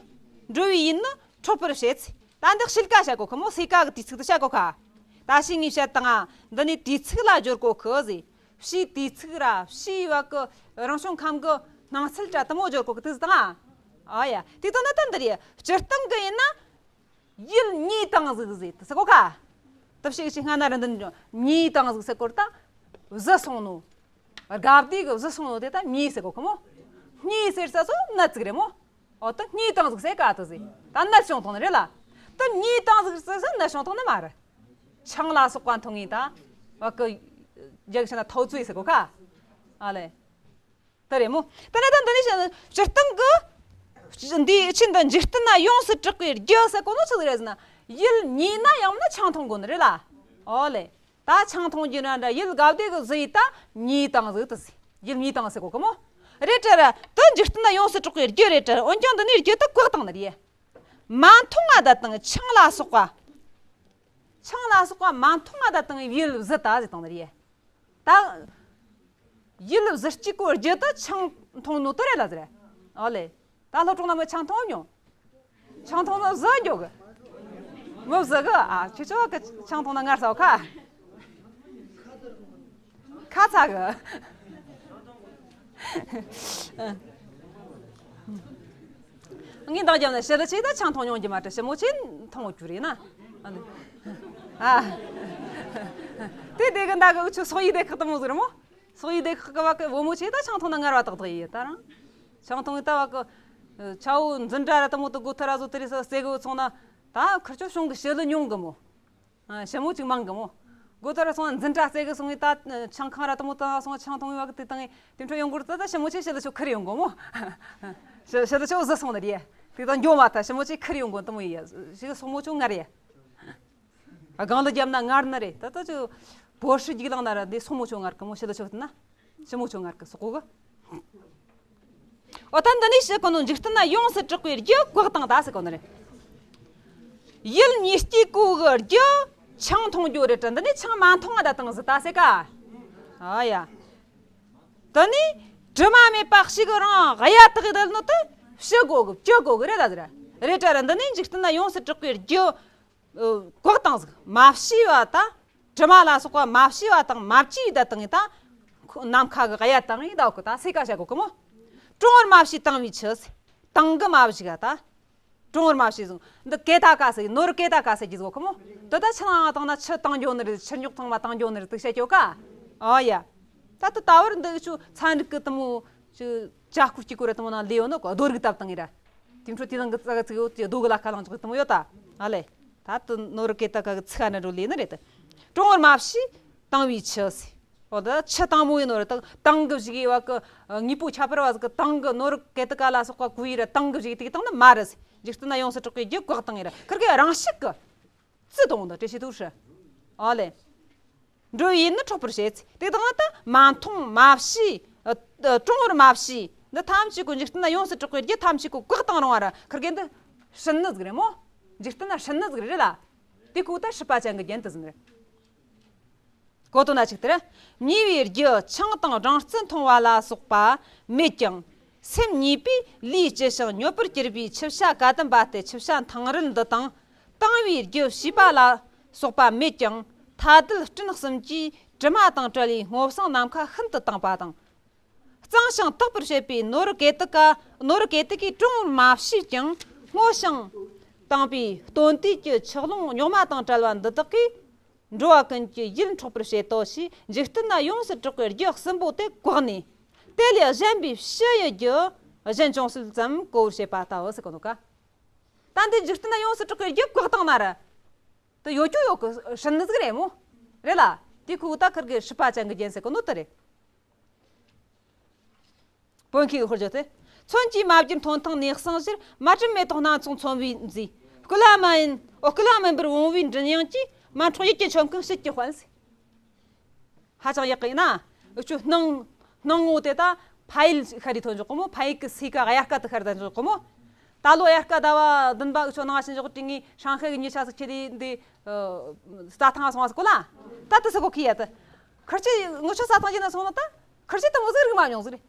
འགྲོ་བའི་ཡིད་ནི་འཕྲོད་པར་བྱེད་ཚེ། ད་འདི་དཔྱིད་ཀ་བཤད་གོ་ཁི་མོ། སོས་ཀ་གི་དུས་ཚིགས་དེ་བཤད་གོ་ཁ། ད་ཕྱིས་ངས་བཤད་དང་ཨ། འདི་ནི་དུས་ཚིགས་ལ་སྦྱོར་གོ་ཁི་ཟེར། ཕྱིའི་དུས་ཚིགས་ར་ཕྱིའི་བ་གི་རང་བྱུང་ཁམས་གི་སྣང་ཚུལ་དྲ་དེ་མོ་སྦྱོར་གོ་གི་དུས་དང་ཨ། ཨ་ཡ། དེ་དང་ན་ད་འདི་རེད། སྤྱིར་བཏང་གི་ཡིན་ན། ཡུལ་ཉིད་དང་གཟུགས་ཟེར་དུ་ཟེར་གོ་ཁ། དུ་ཞིག་ཞིག་སྔ་ན་ར་འདི་ཉིད་དང་གཟུགས་ཟེར་གོ་ད། བཟི་སོང་ནོ། དགའ་བདེ་གི་བཟི་སོང་ནོ་དེ་ད་ཉིད་ཟེར་གོ་ཁི་མོ། ཉིད་ཟེར་ས་སོ་ནད་ཅིག་རེད་མོ། ཨོ། ད་ཉིད་དང་གཟུགས་ཟེར་ག་དུ་ཟེར། ད་ནད་བྱུང་ཐོང་ནི་རེད་ལ། ད་ཉིད་དང་གཟུགས་ཟེར་ས་ནད་བྱུང་ཐོང་ནི་མ་རེད། ཆང་ལ་སོགས་པ་འཐུང་ངེས་ད། བ་ཀི་རྒྱག་ཤ་ན་ཐོ་ཚོས་ཟེར་གོ་ཁ། ཨ་ལེ། དེ་རེད་མོ། དེ་ནས་ད་འདི་ནས་བཤད་ན་སྤྱིར་བཏང་གི། འདིའི་ཆེད་དུ་འཇིག་རྟེན་ན་ཡོངས་སུ་གྲགས་པའི་རྒྱུ་ཟེར་གོ་ནོ་ཆི་ཟིག་རེད་ཟེར་ན། ཡུལ་ཉིད་ན་ཡང་ན་ཆང་འཐུང་དགོས་ནི་རེད་ལ། ཨོ་ལེ། ད་ཆང་འཐུང་རྒྱུ་ན་འདྲ་ཡུལ་དགའ་བདེ་གི་བཟི་ཡི་ད་ཉིད་དང་གཟུགས་དུ་ཟེར། ཡུལ་ཉིད་དང་ཟེར་གོ་གི་མོ། རེད་དྲ་ར། དེ་འཇིག་རྟེན་ན་ཡོངས་སུ་གྲགས་པའི་རྒྱུ་རེད་དྲ། འོན་ཀྱང་འདི་ནས་རྒྱུ་དེ་བཀག་བཏང་ནི་རེད། མ་མཐོང་བ་དང་ཆང་ལ་སོགས་པ། ཆང་ལ་སོགས་པ་མ་མཐོང་བ་དང་ཡུལ་བཟི་ད་ཟེར་བཏང་ནི་རེད། ད། ཡུལ་བཟི་གཅིག་གོ་རྒྱུ་དེ་ཆང་འཐུང་ནོ་དེ་རེད་ལ་ཟེར། ཨོ་ལེ། ད་སློབ་གྲོགས་རྣམས་ཆང་འཐུང་མྱོང་། ཆང་འཐུང་ན་བཟི་འགྱོ་གི། མི་བཟི་གི། ཨ། ཁྱེད་ཚོ་གི་ཆང་འཐུང་ན་ངར་སོ་ཁ། ཁ་ཚ་གི། ངས་འདང་རྒྱབ་ན་ཞི་ལི་ཆེ་ད་ཆང་འཐུང་མྱོང་རྒྱུ་མ་དྲི། ཞི་མོ་ཆེ་འཐུང་རྒྱུ་རེད་ན། ཨ། དེ་དེ་གི་འདའ་གི་འུ་ཆོ་སོག་ཡིག་སྡེ་ཁག་དེ་མོ་ཟིག་རེད་མོ། སོག་ཡིག་སྡེ་ཁག་གི་བ་གི་བུ་མོ་ཆེ་ད་ཆང་འཐུང་ན་ངར་བ་ཏག་ཏག་ཡིན་ད་རང་། ཆང་འཐུང་ཡིན་ད་བ་གི་ཆ་བོ་འཛིན་གྲྭ་ར་དེ་མོ་དུ་གོ་ཐ་ར་བཟོ་དེ་རེ་ས་རྩེ་གི་བུ་ཚོང་ན་ད་ཁིར་ཆོ་གཞུང་གི་ཞི་ལུ་ཉུང་གི་མོ། ཨ། ཞི་མོ་ཅིག་མང་གི་མོ། གོ་ཐ་ར་སོང་ན་འཛིན་གྲྭ་རྩེ་གི་སོང་ཡིན་ད་ཆང་ཁང་ར་དེ་མོ་དང་སོང་ཆང་འཐུང་ཡིན་བ་གི་དེ་དང་དེ་འཕྲོ་ཡོང་གོ་ར་ད་ད་ཞི་མོ་ཆེ་ཞི་ལུ་ཆོ་ཁིར་ཡོང་གི་མོ། ཞི་ཞི་ལུ་ཆོ་བཟི་སོང་ནི་རེད། དེ་དང་འགྱོ་མ་ཐ་ཞི་མོ་ཆེ་ཁིར་ཡོང་གི་དེ་མོ་ཡིན་ཡ་ཞི་གི་སོག་མོ་ཆོ་ངར་ཡ། སྒང་ལ་བརྒྱབ་ན་ངར་ནི་རེད། ད་ལྟ་ཅིག་བོད་ཧྲི་རྒྱུག་ལང་ན་ར་འདི་སོག་མོ་ཆོ་ངར་གི་མོ། ཞི་ལུ་ཆོ་བསྟན་ན་ཞི་མོ་ཆོ་ངར་གི་སོག་གོ་གི། འོ་ད་འདི་ནས་ཞི་གོ་ནོ་འཇིག་རྟེན་ན་ཡོངས་སུ་གྲགས་པའི་རྒྱུ་བཀག་དང་ད་ཟེར་གོ་ནི་རེད། ཡུལ་ཉིད་སྐྱེ་གོ་གི་རྒྱུ་ཆང་འཐུང་རྒྱུ་རེད་དྲ། འདི་ནས་ཆང་མ་འཐུང་ང་ད་དང་ཟི་ད་ཟེར་ཀ། ཨ་ཡ། དེ་ནས་དྲི་མ་མེད་པ་ཞིག་རང་གཡའ་དག་གི་དལ་ནོ་དེ་ཞི་གོ་གི་བཅུ་གོ་གི་རེད་ད་ཟེར། རེད་དྲ་ར་འདི་ནས་འཇིག་རྟེན་ན་ཡོངས་སུ་གྲགས་པའི་རྒྱུ། ཨ། བཀག་དང་ཟིག་མ་བྱས་པ་དང་། དྲི་མ་ལ་སོགས་པ་མ་བྱས་པ་དང་མ་བཅས་ཡིད་དང་ཡིན་ད། ཁོ་ནམ་མཁའ་གི་གཡའ་དང་ཡིན་ད་གོ་ད་སེ་ཀ་བྱ་གོ་གི་མོ། གྲང་བར་མ་བྱས་དང་བའི་ཆུ། དང་གི་མ་བྱས་ག་ད། གྲང་བར་མ་བྱས་ཟིག་འདི་གེ་ད་ཀ་ཟེར་ནོར་གེ་ད་ཀ་ཟེར་གྱི་ཟིག་གོ་གི་མོ། འདི་ད་ཆུ་ནང་བཏང་ན་ཆུ་དང་འགྱོ་ནི་རེད། ཆུ་རྙོག་ཚང་མ་དང་འགྱོ་ནི་རེད་དུ་བཤད་ཀྱོ་ཀ། ཨ་ཡ། ད་ད་ད་བར་འདི་ཆུ་ཚན་རིག་གི་དུ་མོ། ཅི། ཅ་སྐུ་སྐྱིད་སྐུ་རེད་དུ་མོ་ནང་ལས་ཡོད་ནོ་གོ་རྡོ་རིག་བཏབ་བཏང་ངེ་ར། དེ་འཕྲོ་དེ་དང་གི་ཙག་ཙིག་ཡོད་ཀྱི་རྡོ་གི་ལ་ཁ་ལང་ཅོག་དུ་མོ་ཡོད་ད། ཨ་ལེ། ད་དུ་ནོར་གེ་ད་ཀ་གི་ཚིག་ཨ་ན་རུ་ལས་ནི་རེད་དུ། གྲང་བར་མ་བྱས་དང་བའི་ཆུ་ཟེར། འོ་ད་ཆུ་དང་མོ་ཡིན་ནོ་རེད་ད། དང་གི་བཞི་གི་བ་གི་དངོས་པོ་ཁྱད་པར་བ་ཟིག་གི་དང་གི་ནོར་གེ་ད་ཀ་ལ་སོགས་པ་གུ་ཡི་ར་དང་གི་བཞི་གི་དེ་གི་དང་ནི་མ་རེད་ཟེར། འཇིག་རྟེན་ན་ཡོངས་སུ་གྲགས་པའི་རྒྱུ་བཀག་བཏང་ངེ་ར་ཁིར་གི་རང་ཤུགས་གི། ཙི་དང་འདི་བྲེ་ཤི་དུ་ཧྲི། ཨོ་ལེ། འགྲོ་ཡིན་ནི་འཕྲོག་པར་བྱེད། དེ་དང་ད་མ་མཐོང་མ་བྱས། ཨ། གྲང་བར་མ་བྱས། འདི་ཐམས་ཅད་ཀོ་འཇིག་རྟེན་ན་ཡོངས་སུ་གྲགས་པའི་རྒྱུ་ཐམས་ཅད་ཀོ་བཀག་བཏང་རུང་བ་ར་ཁིར་གེ་འདི་སྲིན་ནི་ཟིག་རེད་མོ། འཇིག་རྟེན་ན་སྲིན་ནི་ཟིག་རེད་ལ། དེ་ཀོ་ད་སྲིད་པ་ཅན་གི་རྒྱན་དུ་ཟིན་རེད། གོ་དོན་ན་ཅིག་ལྟར། ཉེ་བའི་རྒྱུ་ཆང་དང་སྦྲང་རྩི་འཐུང་བ་ལ་སོགས་པ་མེད་ཀྱང་། སེམས་ཉེས་པས་ལུས་ལྕི་ཞིང་མྱོས་པར་གྱུར་པའི་ཆུ་བྱ་ཀ་དམ་པ་སྟེ་ཆུ་བྱ་མཐང་རིལ་འདི་དང་། དང་བའི་རྒྱུ་བྱིས་པ་ལ་སོགས་པ་མེད་ཀྱང་། ཐ་དད་སྤྲིན་གསུམ་གྱིས་དྲི་མ་དང་བྲལ་བའི་སྔོ་བསངས་ནམ་མཁའ་ཤིན་ཏུ་དྭངས་པ་དང་། གཙང་ཞིང་དག་པར་བྱེད་པའི་ནོར་གེ་ཏི་ཀ་ནོར་གེ་ཏི་ཀའི་གྲང་བར་མ་བྱས་ཀྱང་སྔོ་ཞིང་དྭངས་པའི་སྟོན་དུས་ཀྱི་ཆུ་ཀླུང་རྙོག་མ་དང་བྲལ་བ་འདི་དག་གིས། འགྲོ་བ་ཀུན་གྱི་ཡིད་འཕྲོག་པར་བྱེད་དོ་ཞེས་འཇིག་རྟེན་ན་ཡོངས་སུ་གྲགས་པའི་རྒྱུ་གསུམ་པོ་དེ་བཀག་ནས། དེ་ལས་གཞན་པའི་ཕྱི་ཡི་རྒྱུ་གཞན་ཅུང་ཟད་ཙམ་གོ་བར་བྱེད་པ་ལྟ་བུ་ཟེར་གོ་ནོ་ཀ། ད་འདི་འཇིག་རྟེན་ན་ཡོངས་སུ་གྲགས་པའི་རྒྱུ་བཀག་བཏང་ན་ར། དེ་ཡོད་རྒྱུ་ཡོད་གི་སྲིན་ནི་ཟིག་རེད་མོ། རེད་ལ། དེ་ཁུ་ད་ཁིར་གི་སྲིད་པ་ཅན་གི་རྒྱན་ཟེར་གོ་ནོ་དེ་རེད། བོན་གྱི་ཧོར་བརྗོད་དེ། མཚོན་གྱིས་མ་བསྒྱུར་མཐོང་ཐང་ནས་གསང་ཕྱིར། མ་བསྒྲིམས་མེ་ཏོག་སྣ་ཚོགས་མཚོན་པའི་མཛེས། བསྐུལ་བ་མ་ཡིན། ཨོ། བསྐུལ་བ་མིན་པར་འོང་བའི་མགྲིན་དབྱངས་ཀྱིས། མ་འཕྲོག་ཡིད་ཀྱི་ཆོམ་རྐུན་ཕྱིར་གྱིས་དཔོན་ཟེར། ཧ་ཅང་ཡག་གི་ཡིན་ན། འུ་ཆོ་སྣང་། སྣང་ངོ་དེ་ད་ཕ་ཡུལ་ཤར་རི་ཐོན་འཇོག་གི་མོ། ཕ་ཡུལ་གི་སའི་ཀ་གཡའ་སྐད་དུ་ཤར་ད་འཇོག་གི་མོ། ད་ལོ་དབྱར་ཁ་ཟླ་བ་བདུན་པ་འུ་ཆོ་ནང་ང་ཕྱིན་འཇོག་དྲི་ངའི་ཧྲང་ཧའེ་གི་ཉི་ཆ་ཟིག་ཁྱེར་ཏེ་འདི། ཨ། རྩྭ་ཐང་ང་སོང་བ་ཟིག་གོ་ལ། ད་དེ་ཟིག་གོ་ཁི་ཡ་དེ། ཁར་ཆེ་ངུ་ཆོ་རྩྭ་ཐང་གི་ན་སོང་ན་ད། ཁར་ཆེ་དེ་མོ་ཟིག་རིག་མ་མྱོང་ཟིག་རེད།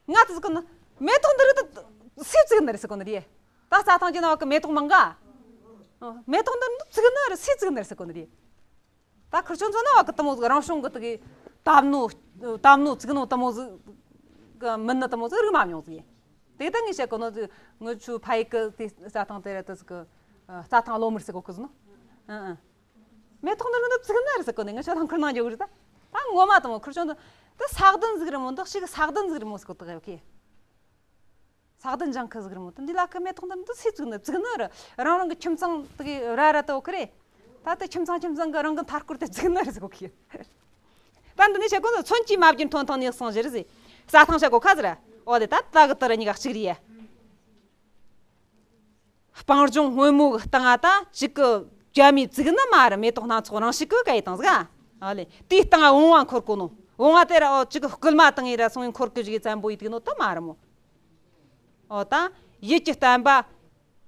ང་དེ་ཟིག་གོ་ན། མེ་ཏོག་འདི་རིགས་དེ་སུས་བཙུགས་ནི་རེད་ཟེར་གོ་ནི་རེད། ད་རྩྭ་ཐང་གི་ན་བ་གི་མེ་ཏོག་མང་ག། ཨ། མེ་ཏོག་འདི་རིགས་བཙུགས་ནི་རེད། སུས་བཙུགས་ནི་རེད་ཟེར་གོ་ནི་རེད། ད་ཁར་ཆོ་ཚོ་ན་བ་གི་དེ་མོ་ཟིག་རང་བྱུང་གི་དེ་གི་བཏབ་ནོ། བཏབ་ནོ་བཙུགས་ནོ་དེ་མོ་ཟིག་གི་མིན་ནི་དེ་མོ་ཟིག་རིག་མ་མྱོང་ཟིག་ཡིན། དེ་ད་ངས་བཤད་གོ་ནོ་ཟིག་ངུ་ཆོ་ཕ་ཡུལ་གི་དེ་རྩྭ་ཐང་དེ་ར་དེ་ཟིག་གི། ཨ། རྩྭ་ཐང་གློ་དམར་ཟེར་གོ་གི་ཟིག་ནོ། ཨ། ཨ། མེ་ཏོག་འདི་རིགས་འདི་བཙུགས་ནི་རེད་ཟེར་གོ་ནི། ངུ་ཆོ་ཐང་ཁུར་ནང་འཇོག་གི་རེད་ད། ད་ངོ་མ་དེ་མོ་ཁར་ཆོ་འདི། ད་ས་གདན་ཟིག་རེད་མོ། འདི་ཞིག་ས་གདན་ཟིག་རེད་མོ་ཟེར་གོ་དེ་ག་ཡོད་གི། ས་གདན་ལྗང་ཁུ་ཟིག་རེད་མོ། ད་འདི་ལ་ཁ་མེ་ཏོག་འདི་འདི་སུས་བཙུགས་ནི། བཙུགས་ནི་རེད། རང་རང་གི་ཁྱིམ་ཚང་དེ་གི་ར་ར་ལྟ་བུ་ཁི་རེད། ད་ལྟ་ཁྱིམ་ཚང་ཁྱིམ་ཚང་གི་རང་གི་མཐའ་སྐོར་དེ་བཙུགས་ནི་རེད་ཟེར་གོ་གི། ད་འདི་ནི་བཤད་གོ་ནི། མཚོན་གྱིས་མ་བསྒྱུར་མཐོང་ཐང་ནས་གསང་ཕྱིར་ཟེར། རྩྭ་ཐང་བཤད་གོ་ཁ་ཟེར། ཨོ་དེ་ད་ད་གི་དེ་ར་གཉིས་ཀ་གཅིག་རེད་ཡ། སྤང་ལྗོངས་སྔོན་མོ་གི་སྟེང་ང་ད་གཅིག་གི་རྒྱ་མིས་བཙུགས་ནི་མ་རེད། མེ་ཏོག་སྣ་ཚོགས་རང་བཞིན་གི་ག་ཡི་དང་ཟིག་ཨ་ལེ། དེའི་སྟེང་ང་བུང་བ་འཁོར་གོ་ནོ། བུང་བ་དེ་ར་ཨོ་གཅིག་གི་སྐུལ་མ་བཏང་ཡི་ར་སོང་ཡི་འཁོར་གི་བཞུགས་ཡི་བཙན་པོ་ཡི་དུག་ནོ་ད་མ་རེད་མོ། ཨོ་ད་ཡིད་ཀྱི་བརྟན་པ་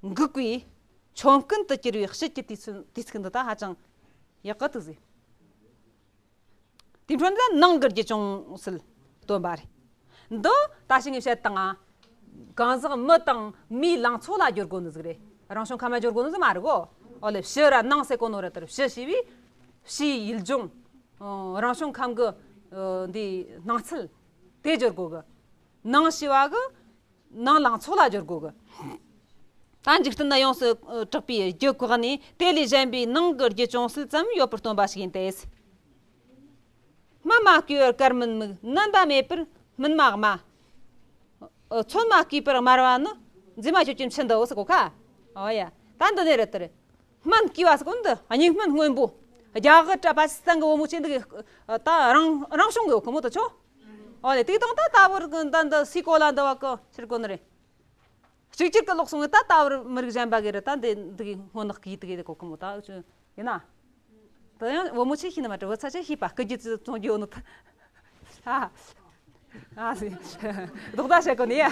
འགུགས་པའི་ཆོམ་རྐུན་དུ་གྱུར་བའི་དཔྱིད་ཀྱི་དུས་ཚོད། དུས་ཚིགས་འདི་ད་ཧ་ཅང་ཡག་གི་དུག་ཟིག། དེ་འཕྲོ་འདི་ནང་གི་རྒྱུ་ཅུང་ཟད་སྟོན་པ་རེད། འདི་ད་ཞིག་ངས་བཤད་དང་ང་། གང་ཟག་མི་དང་མིའི་ལང་ཚོ་ལ་སྦྱོར་དགོས་ནི་ཟིག་རེད། རང་བྱུང་ཁམས་ལ་སྦྱོར་དགོས་ནི་ཟིག་མ་རེད་གོ། ཨོ་ལེ་ཕྱི་ར་ནང་ཟེར་གོ་ནོ་རེད། དེར་ཕྱི་ཞེས་པའི་ཕྱིའི་ཡུལ་ལྗོངས། ཨོ། རང་བྱུང་ཁམས་ཀྱི། ཨོ། འདི་སྣང་ཚུལ་དེ་སྦྱོར་དགོས་གི། ནང་ཞེས་པ་གི་ནང་ལང་ཚོ་ལ་སྦྱོར་དགོས་གི། ད་འཇིག་རྟེན་ན་ཡོངས་སུ་གྲགས་པའི་རྒྱུ་བཀག་ནས་དེ་ལས་གཞན་པའི་ནང་གི་རྒྱུ་ཅུང་ཟད་ཙམ་ཡོད་པར་སྟོན་པ་ཞིག་ཡིན་ཏེ། མ་བསྐུས་པར་དཀར་མིན་མིག། སྣམ་པ་མེད་པར་སྨིན་མ་དམའ། ཨོ། ཚོད་མ་བསྐུས་པར་དམར་བ་ནི། མཛེས་མ་ཁྱོད་ཀྱི་མཆུ་འདི་འོ་ཟེར་གོ་ཁ། ཨོ་ཡ། ད་འདི་ནས་རེད་དེ་རེད། སྨན་བསྐུས་པ་ཟེར་གོ་འདི་གཉིས་སྨན་སྔོན་པོ། རྒྱ་གར་ར་པ་ཀི་སི་ཐན་གི་བུ་མོ་ཆེ་འདི་གི་ད་རང་རང་བྱུང་གི་ཡོད་གི་མོ་དེ་ཆོ། ཨོ་ལེ། དེ་དང་ད་ད་བར་གི་ད་འདི་སི་ཀོ་ལ་འདི་བ་གི་ཕྱིར་གོ་ནི་རེད། གཅིག་གྱུར་གྱི་ལོག་སོང་ངས་ད་ལྟ་བར་མི་རིགས་གཞན་པ་གི་རེད། ད་འདི་འདི་གི་སྔོ་ནག་གི་དེ་གི་གོ་གི་མོ་ད་ཡིན་ན། ད་ཡང་བུ་མོ་ཆེ་ཤེས་ནི་མ་གྲི་བུ་ཚ་ཆེ་ཤེས་པ་སྐུ་རྒྱུ་ཙི་བཙོང་རྒྱུ་ནི་ད། ཨ། ཨ་སི། རྡོག་ད་བྱེད་གོ་ནི་ཡ། ཨ།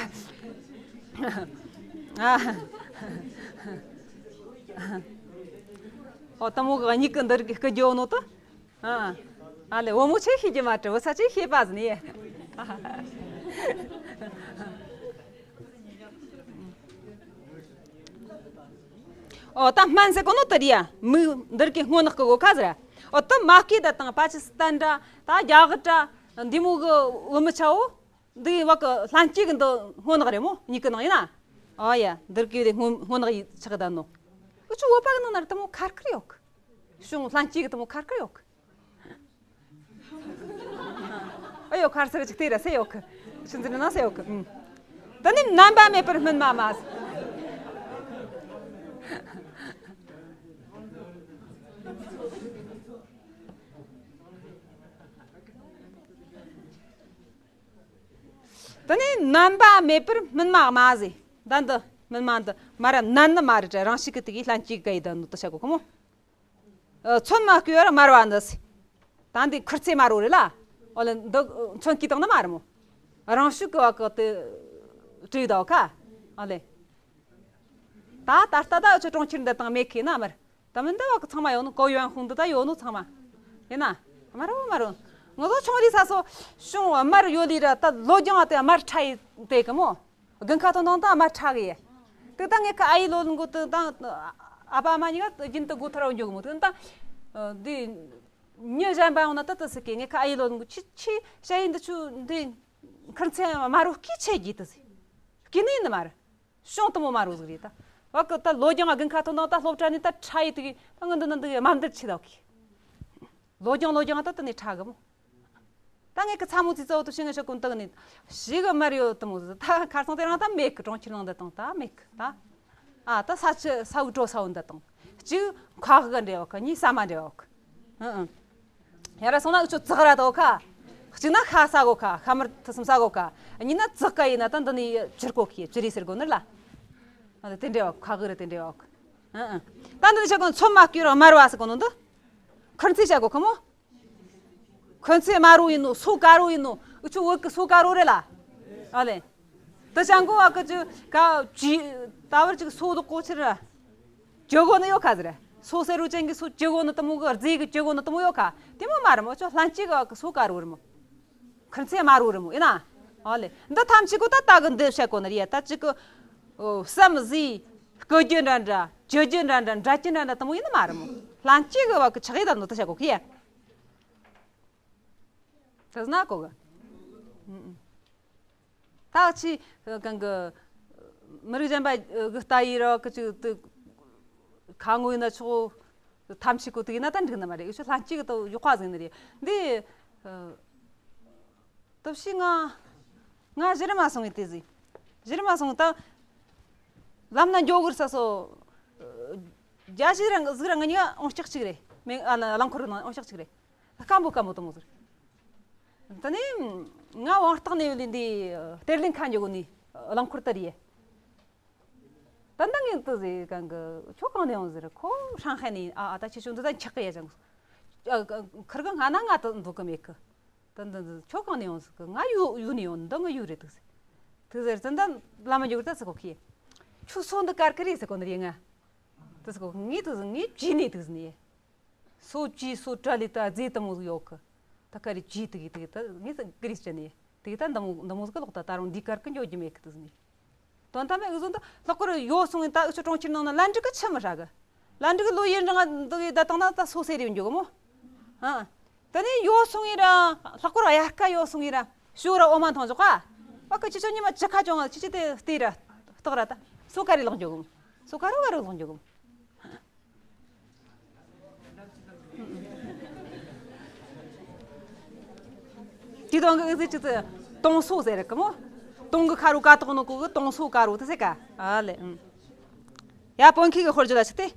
ཨོ་ད་མོ་གི་གཉིས་ཀྱི་འདི་རིགས་སྐུ་རྒྱུ་ནོ་ད། ཨ། ཨ་ལེ། བུ་མོ་ཆེ་ཤེས་ཀྱི་མ་གྲི་བུ་ཚ་ཆེ་ཤེས་པ་ཟིན་ཡེ། ཨོ་ད་སྨན་ཟེར་གོ་ནོ་དེ་རེད་ཡ། མིག་འདི་རིགས་སྔོ་ནག་གི་གོ་ཁ་ཟེར། ཨོ་ད་མ་བསྐུས་ད་དང་པ་ཀི་སི་ཐན་འདྲ་ད་རྒྱ་གར་འདྲ་འདི་མོ་གི་བུ་མོ་ཆ་བོ། འདི་བ་གི་ལྷན་སྐྱེས་ཀྱི་འདི་སྔོ་ནག་རེད་མོ། མིག་གི་ནང་ཡིན་ན། ཨོ་ཡ། འདི་རིགས་དེ་སྔོ་སྔོ་ནག་ཡིན་ཆགས་ད་ནོ། འུ་ཆོ་བོད་པ་གི་ནང་ན་ར་དེ་མོ་ཁར་ཁར་ཡོད་གི། བྱུང་ལྷན་སྐྱེས་ཀྱི་དེ་མོ་ཁར་ཁར་ཡོད་གི། ཨ་ཡོ། ཁར་སར་ཅིག་དེ་ར་སེ་ཡོད་གི། ཆུ་འཛིན་ན་སེ་ཡོད་གི། ཨུམ། ད་ནི་སྣམ་པ་མེད་པར་སྨིན་མ་དམའ། ད་ནི་སྣམ་པ་མེད་པར་སྨིན་མ་དམའ་ཟེར། ད་འདི་སྨིན་མ་འདི་མ་ར་ནན་ནི་མ་རེད། རང་བཞིན་གི་དེ་གི་ལྷན་སྐྱེས་གི་ཡི་ད་ནོ་ད་བྱ་གོ་གི་མོ། ཨ། ཚོད་མ་བསྐུས་པར་དམར་བ་འདི་ཟེར། ད་འདི་ཁུར་ཚེ་དམར་བོ་རེད་ལ། ཨོ་ལེ། འདི་ཚོན་གྱིས་བཏང་ན་དམར་མོ། རང་ཤུགས་ཀྱི་བ་གི་དེ་བྲིས་ད་བ་ཁ། ཨོ་ལེ། ད་ད་ལྟ་ད་ཆུ་གྲོང་ཁྱེར་འདི་དང་མེད་ཁེ་ན་དམར། ད་མིན་ད་བ་གི་ཚང་མ་ཡོད་ནོ། གོ་ཡོན་ཧུང་འདི་ད་ཡོད་ནོ་ཚང་མ། ཡིན་ན། དམར་བོ་དམར་བོ། ང་ཚོ་ཆུང་རིས་ས་སོ་ཤུང་དམར་ཡོད་ལི་ར། ད་ལོ་རྒྱང་བ་དེ་དམར་ཁྲ་ཡི་དེ་གི་མོ། དགུན་ཁ་ཐོན་དང་ད་དམར་ཁྲ་གི་ཡེ། དེ་ད་ངེད་ཀ་ཨ་ཡེ་ལོ་ལོན་གོ་དེ་ད་ཨ་ཕ་ཨ་མ་གཉིས་ཀ་རྒྱུན་དུ་སྒོ་ཐར་བ་འཇོག་གི་མོ། དེ་ད་འདི་མྱི་གཞན་པ་ཡོང་ན་ད་ད་ཟེར་གི། ངེད་ཀ་ཨ་ཡེ་ལོ་ལོན་གོ་ཆི་ཆི་ཤ་ཡིན་འདི་ཆུ་འདི་ཁུར་ཚེ་དམར་བོ་སྐྱིད་ཆེ་གི་ད་ཟེར། སྐྱིད་ནི་ཡིན་ནི་མ་རེད། ཤོང་དུ་མོ་དམར་བོ་ཟིག་རེད་ད། བ་གི་ད་ལོ་རྒྱང་དགུན་ཁ་ཐོན་དང་ད་སློབ་གྲྭ་ནས་ད་ཁྲ་ཡི་དེ་གི་ད་ང་འདི་ན་འདི་གི་དམར་འདི་ཆི་ད་གི། ལོ་རྒྱང་ལོ་རྒྱང་ད་ད་ནི་ཁྲ་གི་མོ། ད་ངེད་ཀྱི་ཚ་མོ་ཙི་ཙའོ་དུ་ཤི་ང་ཤ་ཀུན་ད་ནི་ཞིག་གི་དམར་ཡོད་དུ་མོ་ཟིག། ད་ཁར་སང་དེ་རང་ད་མེད་གི། གྲོང་ཁྱེར་ནང་འདི་དང་ད་མེད་གི་ད། ཨ་ད་ས་ཆུ་ས་འུ་དྲོ་ས་འུ་འདི་དང་གཅིག་ཁ་གི་འདྲེ་བ་གི། གཉིས་ས་མ་འདྲེ་བ་གི། ཨ་ཨ། ཡ་ར་སོང་ན་འུ་ཆོ་ཙག་ར་དོ་ཁ། གཅིག་ན་ཤ་ཟ་གོ་ཁ། ཤ་མར་ཐུ་སུམ་ཟ་གོ་ཁ། གཉིས་ན་ཙག་ཀ་ཡིན་ན་ད་འདི་ནི་ཕྱིར་གོ་ཁི་ཕྱིར་རི་ཟེར་གོ་ནི་ལ། ཨ་དེ་འདྲེ་བ་ཁ་གི་རེད། དེ་འདྲེ་བ། ཨ་ཨ། ད་འདི་ནི་ཆ་གོ་ཚོད་མ་བསྐུས་ར་དམར་བ་ཟེར་གོ་ནོ་འདི། ཁུར་ཚེ་བྱ་གོ་ཁ་མོ། ཁུར་ཚེ་དམར་བོ་ཡིན་ནོ། སོ་དཀར་བོ་ཡིན་ནོ། འུ་ཆོ་བོད་གི་སོ་དཀར་བོ་རེད་ལ། ཨ་ལེ། ད་ཅང་གོ་བ་གི་ཅི་ག་ཅི་ད་བར་ཅིག་སོ་ལོག་གོ་ཕྱིར་ར། ཇོ་གོ་ནི་ཡོད་ཁ་ཟེར། སོ་སེར་རུ་ཅན་གྱི་སོ་ཇོ་གོ་ནི་དེ་མོ་གི་རྫས་གི་ཇོ་གོ་ནི་དེ་མོ་ཡོད་ཁ། དེ་མོ་མ་རེད་མོ། ཅོ་ལྷན་སྐྱེས་གི་སོ་དཀར་བོ་རེད་མོ། ཁུར་ཚེ་དམར་བོ་རེད་མོ། ཡིན་ན། ཨོ་ལེ། འདི་ཐམས་ཅད་གོ་ད་ད་གི་འདི་བཤད་གོ་ནི་རེད། ད་ཅིག་གི་ཨོ་བསམ་གཟས་སྐུ་རྒྱུ་འདྲ་འདྲ་ཇོ་རྒྱུ་འདྲ་འདྲ་འདྲ་རྒྱུ་འདྲ་འདྲ་དེ་མོ་ཡིན་ནི་མ་རེད་མོ། ལྷན་སྐྱེས་གི་བ་གི་ཆགས་ཡི་ད་ནོ་ད་བཤད་གོ་ཁི་ཡ། དེ་ན་གོ་གི། ད་ཅི་གང་གི་མི་རིགས་གཞན་པ་གི་ལྟ་ཡི་ར་གི་ཅིག་དེ་ཁ་ངོ་ཡིན་ན་ཆོག། ཐམས་ཅད་གོ་དེ་ཡིན་ན་ད་འགྲིག་ནི་མ་རེད། ཨུ་ཆོ་ལྷན་སྐྱེས་གི་ད་ཡོག་པ་ཟིན་ནི་རེད། འདི་ད་ཕྱི་ང་ང་གཞི་རིམ་མ་སོང་ངི་དེ་ཟིན། གཞི་རིམ་མ་སོང་ད་ལམ་ན་འགྱོ་གི་ར་ས་སོ། རྒྱ་ཞིག་རང་ཟིག་རང་ང་གཉིས་ཀ་ཨོང་ལྕགས་གཅིག་རེད། མིང་ཨ་ན་རླངས་འཁོར་ནང་ཨོང་ལྕགས་གཅིག་རེད། སྐམ་པོ་སྐམ་པོ་དེ་མོ་ཟིག། ད་ནི་ང་དབང་རྟགས་ནས་ཡོད་ལི་འདི་གཏེར་ལེན་ཁ་འཇོག་ནི་རླངས་འཁོར་དེ་རེད། ད་ནང་ངས་དུ་ཟེར་གང་གི་ཁྱོད་གང་ནས་ཡོང་ཟེར། ཁོ་ཧྲང་ཧའེ་ནས། ཨ་ཨ་ད་ཁྱེད་ཆོ་འདི་ད་འཁྱག་གི་ཡ་ཅང་། ཨ་ཁིར་གི་ང་ན་ང་དུ་འདུག་གི་མེད་གི། ད་འདི་འདི་ཁྱོད་གང་ནས་ཡོང་ཟེར་གི། ང་ཡུ་ཡུ་ནས་ཡོང་། འདི་ང་ཡུ་རེད་དུ་ཟེར། དུ་ཟེར་ཙན་ད་བླ་མ་འཇུག་ད་ཟེར་གོ་ཁི། ཁྱོད་སོ་འདི་དཀར་གི་རེད་ཟེར་གོ་ནི་རེད་ང་། དུ་ཟེར་གོ་ངས་དུ་ཟེར་ངས་བྱས་ནས་དུ་ཟེར་ནི། སོ་བཅུས་སོ་གྲ་ལི་ད་རྫས་དེ་མོ་ཟིག་ཡོད་གི། ད་ཀ་རི་ཇི་དེ་གི་དེ་གི་ད་ངས་ས་ཀི་རིས་ཅན་ནི། དེ་གི་ད་འདི་མོ་འདི་མོ་ཟིག་གི་ལོག་ད་ད་རུང་འདི་གར་གི་འཇོག་རྒྱུ་མེད་གི་དེ་ཟིག་ནི། དོན་དམ་པའི་འུ་ཟོ་འདི་ལྷག་པར་ཡོ་སོང་ངི་ད་འུ་ཆོ་གྲོང་ཁྱེར་ནང་ན་ལན་འགྲིག་གི་ཆི་མི་ཧྲ་གི། ལན་འགྲིག་གི་ལོ་ཡིན་རིང་འདི་གི་ད་བཏང་ན་ད་སོ་སེ་རེ་འཇོག་གི་མོ། ཨ། ད་ནི་ཡོ་སོང་ངི་ར་ལྷག་པར་དབྱར་ཁ་ཡོ་སོང་ངི་ར་ཞོ་ར་འོ་མ་འཐུང་ཆོག་ག། བ་ཀ་ཁྱེད་ཆོ་ཉི་མ་ཅི་ཁ་ཅོང་ང་ཁྱེད་ཆོ་དེ་ལྟོས་ར་ལྟོས་ར་ད་སོ་ཀ་རི་ལོག་འཇོག་གི་མོ། སོ་ཀ་རི་བ་རི་ལོག་འཇོག་གི་མོ། ཅི་དང་གི་ཨི་ཟི་ཅི་ཙི་དུང་སོ་ཟེར་གི་མོ། དུང་གི་ཁ་རུ་ཀ་དོག་ནོ་གོ་གི་དུང་སོ་ཀ་རུ་ད་ཟེར་ག་ཨ་ལེ། ཡ་པོན་ཁི་གི་ཧོར་ཇི་ལ་ཆི་སྟེ།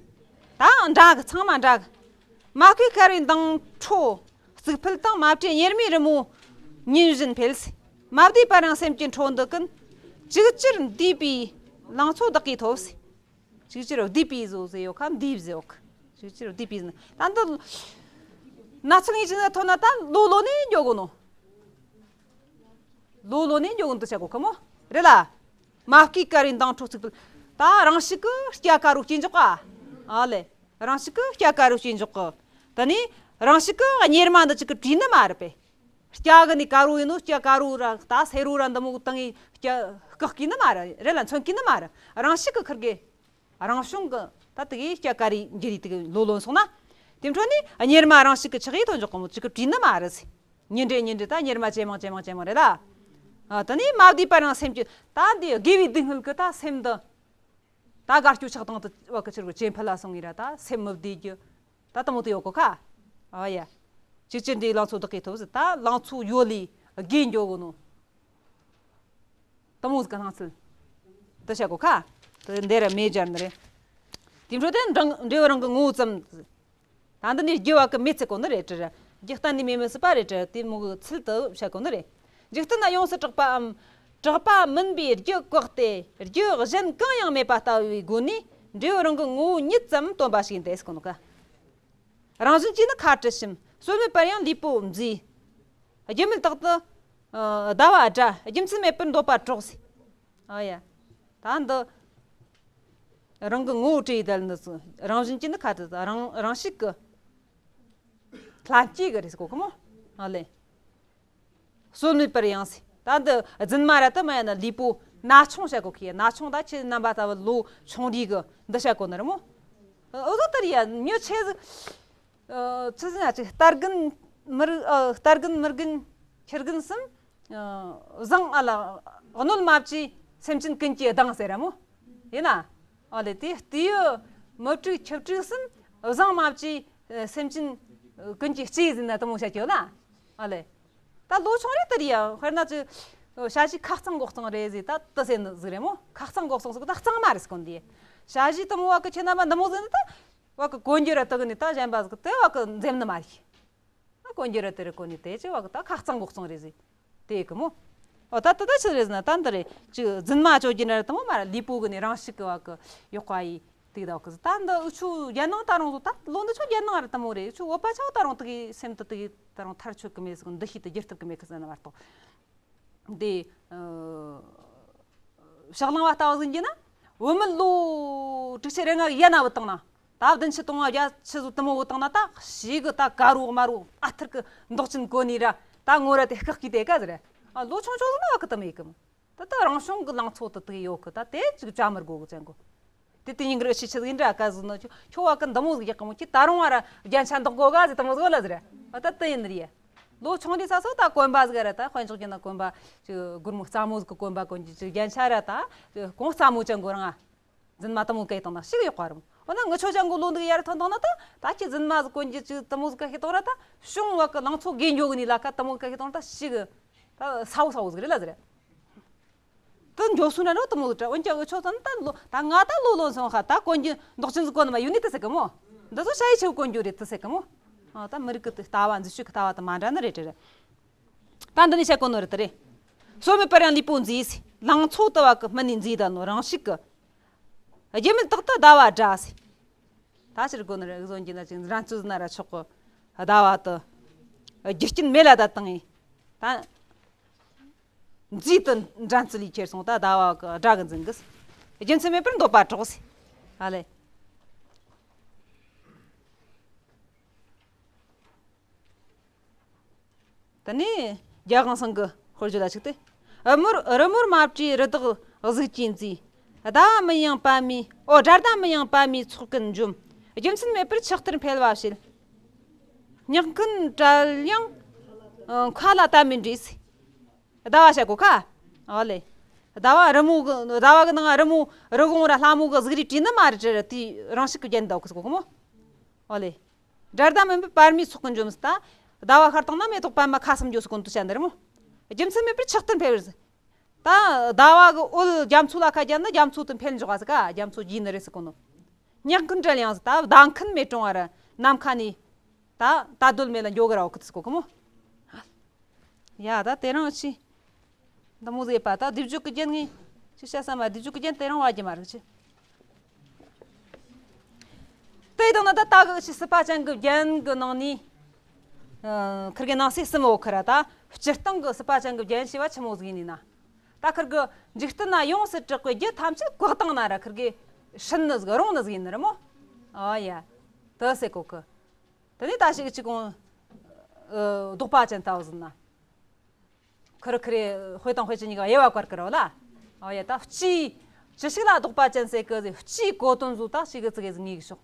ད་འདྲ་གི་ཚང་མ་འདྲ་གི་མ་ཁུའི་ཁ་རུའི་མདངས་འཕྲོ། རྩིག་ཕུད་དང་མ་བྲིས་གཉེར་མའི་རི་མོ་ཉིན་བཞིན་འཕེལ། མ་བསྡུས་པ་རང་སེམས་ཀྱི་འཕྲོ་འདུ་ཀུན། ཅིག་ཅར་བསྡུས་པའི་ལང་ཚོ་བདག་གིས་ཐོབ། ཅིག་ཅར་བསྡུས་པའི་བཟོ་ཟེར་ཡོད་ཁ་འདིས་ཟེར་ཡོད་ཁ་ཅིག་ཅར་བསྡུས་པའི་ཟེར་ན་ད་འདི་ན་ཚོད་ངེས་ཅན་ལ་ཐོན་ན་ད་ལོ་ལོ་ནས་འགྱོ་གོ་ནོ། ལོ་ལོ་ནས་འགྱོ་གོ་ནོ་དུ་བྱ་གོ་ཁ་མོ། རེད་ལ། མ་བསྐུས་ཀ་རུའི་མདངས་འཕྲོ་རྩིག་ཕུད། ད་རང་ཞིག་གི་སྐྱ་ཀ་རུ་སྐྱེ་འཇོག་ག་ཨ་ལེ། རང་ཞིག་གི་སྐྱ་ཀ་རུ་སྐྱེ་འཇོག་གི་དེ་ནས་རང་ཞིག་གི་གཉེར་མ་འདི་ཅིག་གི་བྲིས་ནི་མ་རེད་པས། སྐྱ་གི་ནི་ཀ་རུ་ཡིན་ནོ་སྐྱ་ཀ་རུ་ར་ད་སེ་རུ་ར་འདི་མོ་བཏང་ངི་སྐྱ་བཀག་གི་ནི་མ་རེད། རེད་ལ་མཚོན་གི་ནི་མ་རེད། རང་ཞིག་གི་ཁིར་གི་རང་བྱུང་གི་ད་དེ་གི་སྐྱ་ཀ་རུའི་འགྱུར་ཡིག་དེ་གི་ལོ་ལོན་སོང་ན། དེ་འཕྲོ་ནི་གཉེར་མ་རང་ཞིག་གི་ཆགས་ཡིག་ཐོན་འཇོག་གི་མོ་ཅིག་གི་བྲིས་ནི་མ་རེད། ཉིན་རེ་ཉིན་རེ་ད་གཉེར་མ་ཇེ་མང་ཇེ་མང་ཇེ་མང་རེད་ལ། ཨ་དེ་ནི་མ་བསྡུས་པ་རང་སེམས་ཀྱི་ད་འདི་དགེ་བའི་སྡུག་བསྔལ་གི་ད་སེམས་འདི། ད་དགའ་སྐྱོ་ཆགས་སྡང་དུ་བ་གི་ཕྱིར་གི་ཇེ་འཕེལ་ལ་སོང་ངེ་ར་ད་སེམས་མི་བདེ་རྒྱུ། ད་དེ་མོ་དེ་ཡོད་གོ་ཁ་ཨ་ཡ། ཅིག་ཅར་འདིའི་ལང་ཚོ་བདག་གིས་ཐོབ་ཟེར་ད་ལང་ཚོ་ཡོད་ལས་དགོས་འགྱོ་གོ་ནོ། དེ་མོ་ཟིག་གི་སྣང་ཚུལ་དེ་བྱ་གོ་ཁ་དེ་འདི་ར་མེད་སྦྱར་ནི་རེད། དེ་འཕྲོ་དེ་འབྲིང་འབྲས་བུ་རང་གི་ངོ་བོ་ཙམ། ད་འདི་ནི་རྒྱུ་བ་གི་མེད་ཚེ་གོ་ནི་རེད་དྲི་ར། རྒྱུ་གཏན་ནས་མེད་མི་སྲིད་པ་རེད་དྲི་དེ་མོ་གི་ཚུལ་དུ་བྱ་གོ་ནི་རེད། འཇིག་རྟེན་ན་ཡོངས་སུ་གྲགས་པའམ། གྲགས་པ་མིན་པའི་རྒྱུ་བཀག་སྟེ་རྒྱུ་གཞན་གང་ཡང་མེད་པ་ལྟ་བུའི་སྒོ་ནས་འབྲས་བུ་རང་གི་ངོ་བོ་ཉིད་ཙམ་སྟོན་པ་ཞིག་ཡིན་ཏེ་ཟེར་གོ་ནོ་ཀ་རང་བཞིན་གྱིས་ནི་ཁ་བྲི་ཞིང་། སྲོལ་མེད་པར་ཡང་ལུས་པོ་མཛེས། རྒྱུ་མེད་རྟག་ཏུ་ཨ་ཟླ་བ་སྒྲ། རྒྱུ་མཚན་མེད་པར་འདོད་པ་གྲོགས། ཨ་ཡ། ད་འདི་རང་གི་ངོ་བོ་བྲི་ཡི་དལ་འདི་ཚོ་རང་བཞིན་གྱིས་ནི་ཁ་བྲི་རང་རང་ཞིག་གི་ལྷན་སྐྱེས་གི་རེད་ཟེར་གོ་གི་མོ། ཨ་ལེ། སྲོལ་མེད་པར་ཡང་ཟེར། ད་འདི་རྫུན་མ་ར་དུ་མ་ཡ་ན་ལུས་པོ་ན་ཆུང་བྱ་གོ་ཁི་ན་ཆུང་ད་ཁྱེད་རྣམ་པ་ལྟ་བུ་ལོ་ཆུང་དུས་གི་འདི་བྱ་གོ་ནི་རེད་མོ། འོ་ཟོ་ལྟར་ཡ་མྱི་ཆེ་ཟིག་ཨ་ཆི་ཟིག་ན་ཅིག་རྟ་རྒན་མི་རིགས་ཨ་རྟ་རྒན་མི་རྒན་ཁྱི་རྒན་གསུམ་ཨ་བཟང་ཨ་ལ་གནོད་མ་བྱས་སེམས་ཅན་ཀུན་གྱི་གདངས་ཟེར་ར་མོ། ཡིན་ན། ཨ་ལེ་དེ་དེའི་མི་དྲུག་ཁྱི་དྲུག་གསུམ་བཟང་མ་བྱས་སེམས་ཅན་ཀུན་གྱི་ལྕེ་ཟིན་ན་དེ་མོ་བྱ་རྒྱུ་ན། ཨ་ལེ། ད་ལོ་ཆུང་རེད་དེ་རེད་ཡ། དཔེར་ན་ཅིག་ཞ་ཞི་ཁ་གཙང་མགོ་གཙང་རེད་ཟེར་ད་དེ་ཟེར་ནི་ཟིག་རེད་མོ། ཁ་གཙང་མགོ་གཙང་ཟིག་ད་གཙང་མ་རེད་ཟེར་གོ་འདི། ཞ་ཞི་དེ་མོ་བ་གི་ཁྱེད་རྣམ་པ་འདི་མོ་ཟེར་ནི་ད། བ་གི་གོན་རྒྱུ་ར་དེ་གི་ནི་ད་གཞན་པ་ཟིག་དེ་བ་གི་འཛེམ་ནི་མ་རེད། ཨ་གོན་རྒྱུ་ར་དེ་རེད་གོན་ནི་དེ་ཅི་བ་གི་ད་ཁ་གཙང་མགོ་གཙང་རེད་ཟེར། དེ་གི་མོ། ཨོ་ད་ད་ད་ཆི་རེད་ཟེར་ན་ད་འདི་རེད་ཅིག་རྫུན་མ་བཅོ་རྒྱུ་ན་ར་དེ་མོ་མ་ར་ལུས་པོ་གི་ནི་རང་ཤུགས་གི་བ་གི་ཡོག་པ་ཡི་དེ་གི་ད་བ་གི་ཟེར། ད་འདི་འུ་ཆོ་རྒྱལ་ནང་ད་རུང་ཟོ་ད་ལོ་འདི་ཆོ་རྒྱལ་ནང་ར་དེ་མོ་རེད། འུ་ཆོ་བོད་པ་ཆོ་ད་རུང་དེ་གི་སེམས་དེ་དེ་གི་ད་རུང་ཐར་ཆོད་གི་མེད་ཟེར་གི་འདུ་ཤེས་དེ་བསྒྱུར་ཐུབ་གི་མེད་གི་ཟེར་ན་མ་གཏོགས། འདི། ཕྱག་ལང་བ་ལྟ་བུ་ཟིན་གྱི་ན། བུད་མེད་ལོ་དྲུག་ཅུ་རེ་ལྔ་ཡ་ན་བུད་བཏང་ན། ད་བདུན་ཅུ་དང་བརྒྱད་ཅུ་ཟིག་དེ་མོ་བུད་བཏང་ན་ད་ཞིག་གི་ད་ཀ་རུ་དམར་རུ་ཨ་ཐུར་གི་མདོག་ཅན་གོ་ནི་ར་ད་ངོ་ར་དེ་སྐག་གི་དེ་ཀ་ཟེར། ཨ་ལོ་ཆུང་ཆུང་ཟིག་ན་བ་གི་དེ་མེད་གི་མོ། ད་ད་རང་བྱུང་གི་ལང་ཚོ་དེ་དེ་ཡོད་གི་ད་དེ་ཅིག་བྱ་མི་དགོ་གི་ཅན་གོ། དེ་དེ་ཡིན་གི་རེད་ཤི་ཆི་ཟིག་ཡིན་འདྲ་ཀ་ཟིག་ནོ་ཁྱོ་ཁྱོ་བ་གི་འདི་མོ་ཟིག་ཡག་གི་མོ་ཁྱི་ད་རུང་བ་ར་རྒྱན་ཆ་འདོག་གོ་ག་ཟིག་དེ་མོ་ཟིག་ལ་ཟེར། ཨ་ད་དེ་ཡིན་ནི་རེད། ལོ་ཆུང་དུས་ས་སོ་ད་གོན་པ་ཟིག་ར་ད་དཔལ་འབྱོར་གྱི་ན་གོན་པ་ཅིག་སྒོར་མོ་རྩ་མོ་ཟིག་གི་གོན་པ་གོན་གྱི་ཅིག་རྒྱན་ཆ་ར་ད་གོང་རྩ་མོ་ཅན་གོ་རང་ཨ། རྫུན་མ་དེ་མོ་གས་བཏང་ན་ཞིག་ཡག་པ་རུང་། འོ་ན་ངི་ཆོ་ཅན་གོ་ལོ་འདི་ཡར་ཐོན་བཏང་ན་ད་ད་ཁྱི་རྫུན་མ་ཟིག་གོན་གྱི་ཅིག་དེ་མོ་ཟིག་ག་ཤི་བཏང་ར་ད་བྱུང་བ་གི་ལང་ཚོ་གས་འགྱོ་གི་ནི་ལ་ཁ་དེ་མོ་ག་ཤི་བཏང་ད་ཞིག་ད་ས་བོ་ས་བོ་ཟིག་རེད་ལ་ཟེར། དེ་འགྱོ་སོང་ན་རོ་དེ་མོ་ཟིག་དྲ་འོན་ཀྱང་འུ་ཆོ་ཚོ་ནི་ད་ལོ་ད་ང་ད་ལོ་ལོན་སོང་ཧ་ད་གོན་རྒྱུ་མདོག་ཅན་ཟིག་གོན་ནི་མ་ཡོད་ནི་དེ་ཟེར་གི་མོ། འདི་ཚོ་ཤ་ཡི་ཆེ་བོ་གོན་རྒྱུ་རེད་དེ་ཟེར་གི་མོ། ཨ་ད་མི་རིགས་གི་ལྟ་བ་འཛུལ་ཞུགས་གི་ལྟ་བ་དེ་མ་འདྲ་ནི་རེད་དྲ་རེད། ད་འདི་ནི་བཤད་གོ་ནོ་རེད་དེ་རེད། སོ་མེད་པར་ཡང་ལུས་པོ་མཛེས། ལང་ཚོ་དུ་བ་གི་སྨིན་ནས་མཛེས་ད་ནོ་རང་ཤུགས་གི། རྒྱུ་མེད་རྟག་ཏུ་ཟླ་བ་སྒྲ་ཟེར། ད་ཕྱིར་གོ་ནི་རེད་བཟོ་གྱི་ན་ཅིག་འགྲན་རྩོད་ན་ར་ཆོག་གི། ཟླ་བ་དུ། རྒྱུ་རྐྱེན་མེད་ལ་ད་བཏང་ངེ། ད། མཛེས་དུ་འགྲན་རྩོད་ལས་ཁྱེར་སོང་ད་ཟླ་བ་གི་སྒྲ་གི་འཛིན་གི། རྒྱུ་མཚན་མེད་པར་འདོད་པ་གྲོགས་ཟེར། ཨ་ལེ། དེ་ནས་རྒྱལ་དབང་སེང་གི་ཧོར་རྒྱུད་ལ་ཆིག་སྟེ། རི་མོར་རི་མོར་མ་བྲིས་རི་དྭགས་གཟུགས་ཀྱིས་མཛེས། ཟླ་བ་མིན་ཡང་པདྨའི་ཨོ་སྒྲ་ཟླ་མིན་ཡང་པདྨའི་ཚོགས་ཀུན་འཇོམས། རྒྱུ་མཚན་མེད་པར་ཕྱག་ལྟར་འཕེལ་བ་བྱེད། ཉག་ཁུན་བྲལ་ཡང་མཁའ་ལ་གཏད་མིན་འདྲིས། ཟླ་བ་བྱ་གོ་ཁ། ཨོ་ལེ། ཟླ་བ་རི་མོ་གི་ཟླ་བ་གི་ནང་རི་མོ་རི་བོང་ར་ལྷ་མོ་གི་གཟུགས་རིས་བྲིས་ནི་མ་རེད་དྲི་ར་དེའི་རང་ཤུགས་ཀྱི་རྒྱན་ཟླ་བ་གི་ཟེར་གོ་གི་མོ། ཨོ་ལེ། སྒྲ་ཟླ་མིན་པའི་པདྨའི་ཚོགས་ཀུན་འཇོམས་ཟེར་ད། ཟླ་བ་ཤར་བཏང་ན་མེ་ཏོག་པདྨ་ཁ་གསུམ་འཇོམས་ཟེར་གོ་འདུག་བྱ་འདི་རི་མོ། རྒྱུ་མཚན་མེད་པར་ཆགས་ཏེ་འཕེལ་བར་ཟེར། ད་ཟླ་བ་གི་འོད་རྒྱ་མཚོ་ལ་ཁ་བརྒྱབ་ན་རྒྱ་མཚོ་དེ་འཕེལ་འཇོག་པ་ཟེར་ག་རྒྱ་མཚོ་རྒྱས་ནི་རེད་ཟེར་གོ་ནོ། ཉག་གི་འབྲེལ་ཡང་ཟེར་ད་བདག་མཁན་མེད་གྲོང་བར་ནམ་མཁའ་ནས་ད་ད་གདོད་མེད་ལ་འགྱོ་གི་ར་འོ་ཁི་ཟེར་གོ་གི་མོ། ཡ་ད་དེ་རིང་ཅི། འདི་མོ་ཟེར་པ་ད་སྡེབ་སྦྱོར་གི་རྒྱན་ངས་ཅི་བཤད་བསམ་པ་སྡེབ་སྦྱོར་གི་རྒྱན་དེ་རིང་བ་རྒྱུ་མ་རེད་ཅི། དེ་དང་ན་ད་ད་གི་ཅི་སྲིད་པ་ཅན་གི་རྒྱན་གི་ནང་ནས། ཨ། ཁིར་གི་ནང་གསེས་གསུམ་འོ་ཁི་ར་ད་སྤྱིར་བཏང་གི་སྲིད་པ་ཅན་གི་རྒྱན་ཞེས་པ་ཆི་མོ་ཟིག་ཡིན་ནི་ན། ད་ཁིར་གི་འཇིག་རྟེན་ན་ཡོངས་སུ་གྲགས་པའི་རྒྱུ་ཐམས་ཅད་བཀག་བཏང་ན་ར་ཁིར་གི་སྲིད་ནི་ཟིག་རུང་ནི་ཟིག་ཡིན་ནི་རེད་མོ། ཨ་ཡ། དེ་ཟེར་གོ་གི། དེ་ནས་ད་ཞིག་ཅི་གོང་། ཨ། ལྡོག་པ་ཅན་ལྟ་བུ་ཟིན་ན། ཁུར་ཁུར་དཔེ་དང་དཔེ་ཅན་གཉིས་ཀ་དབྱེ་བ་བཀར་ཀི་རོ་ལ། ཨོ་ཡ་ད་སྤྱིའི་ཅི་ཞིག་ལ་ལྡོག་པ་ཅན་ཟེར་གི་ཟེར་སྤྱིའི་གོ་དོན་ཟོ་ད་ཞིག་གི་ཙི་གེ་ཟིག་ངེས་གི་ཤོག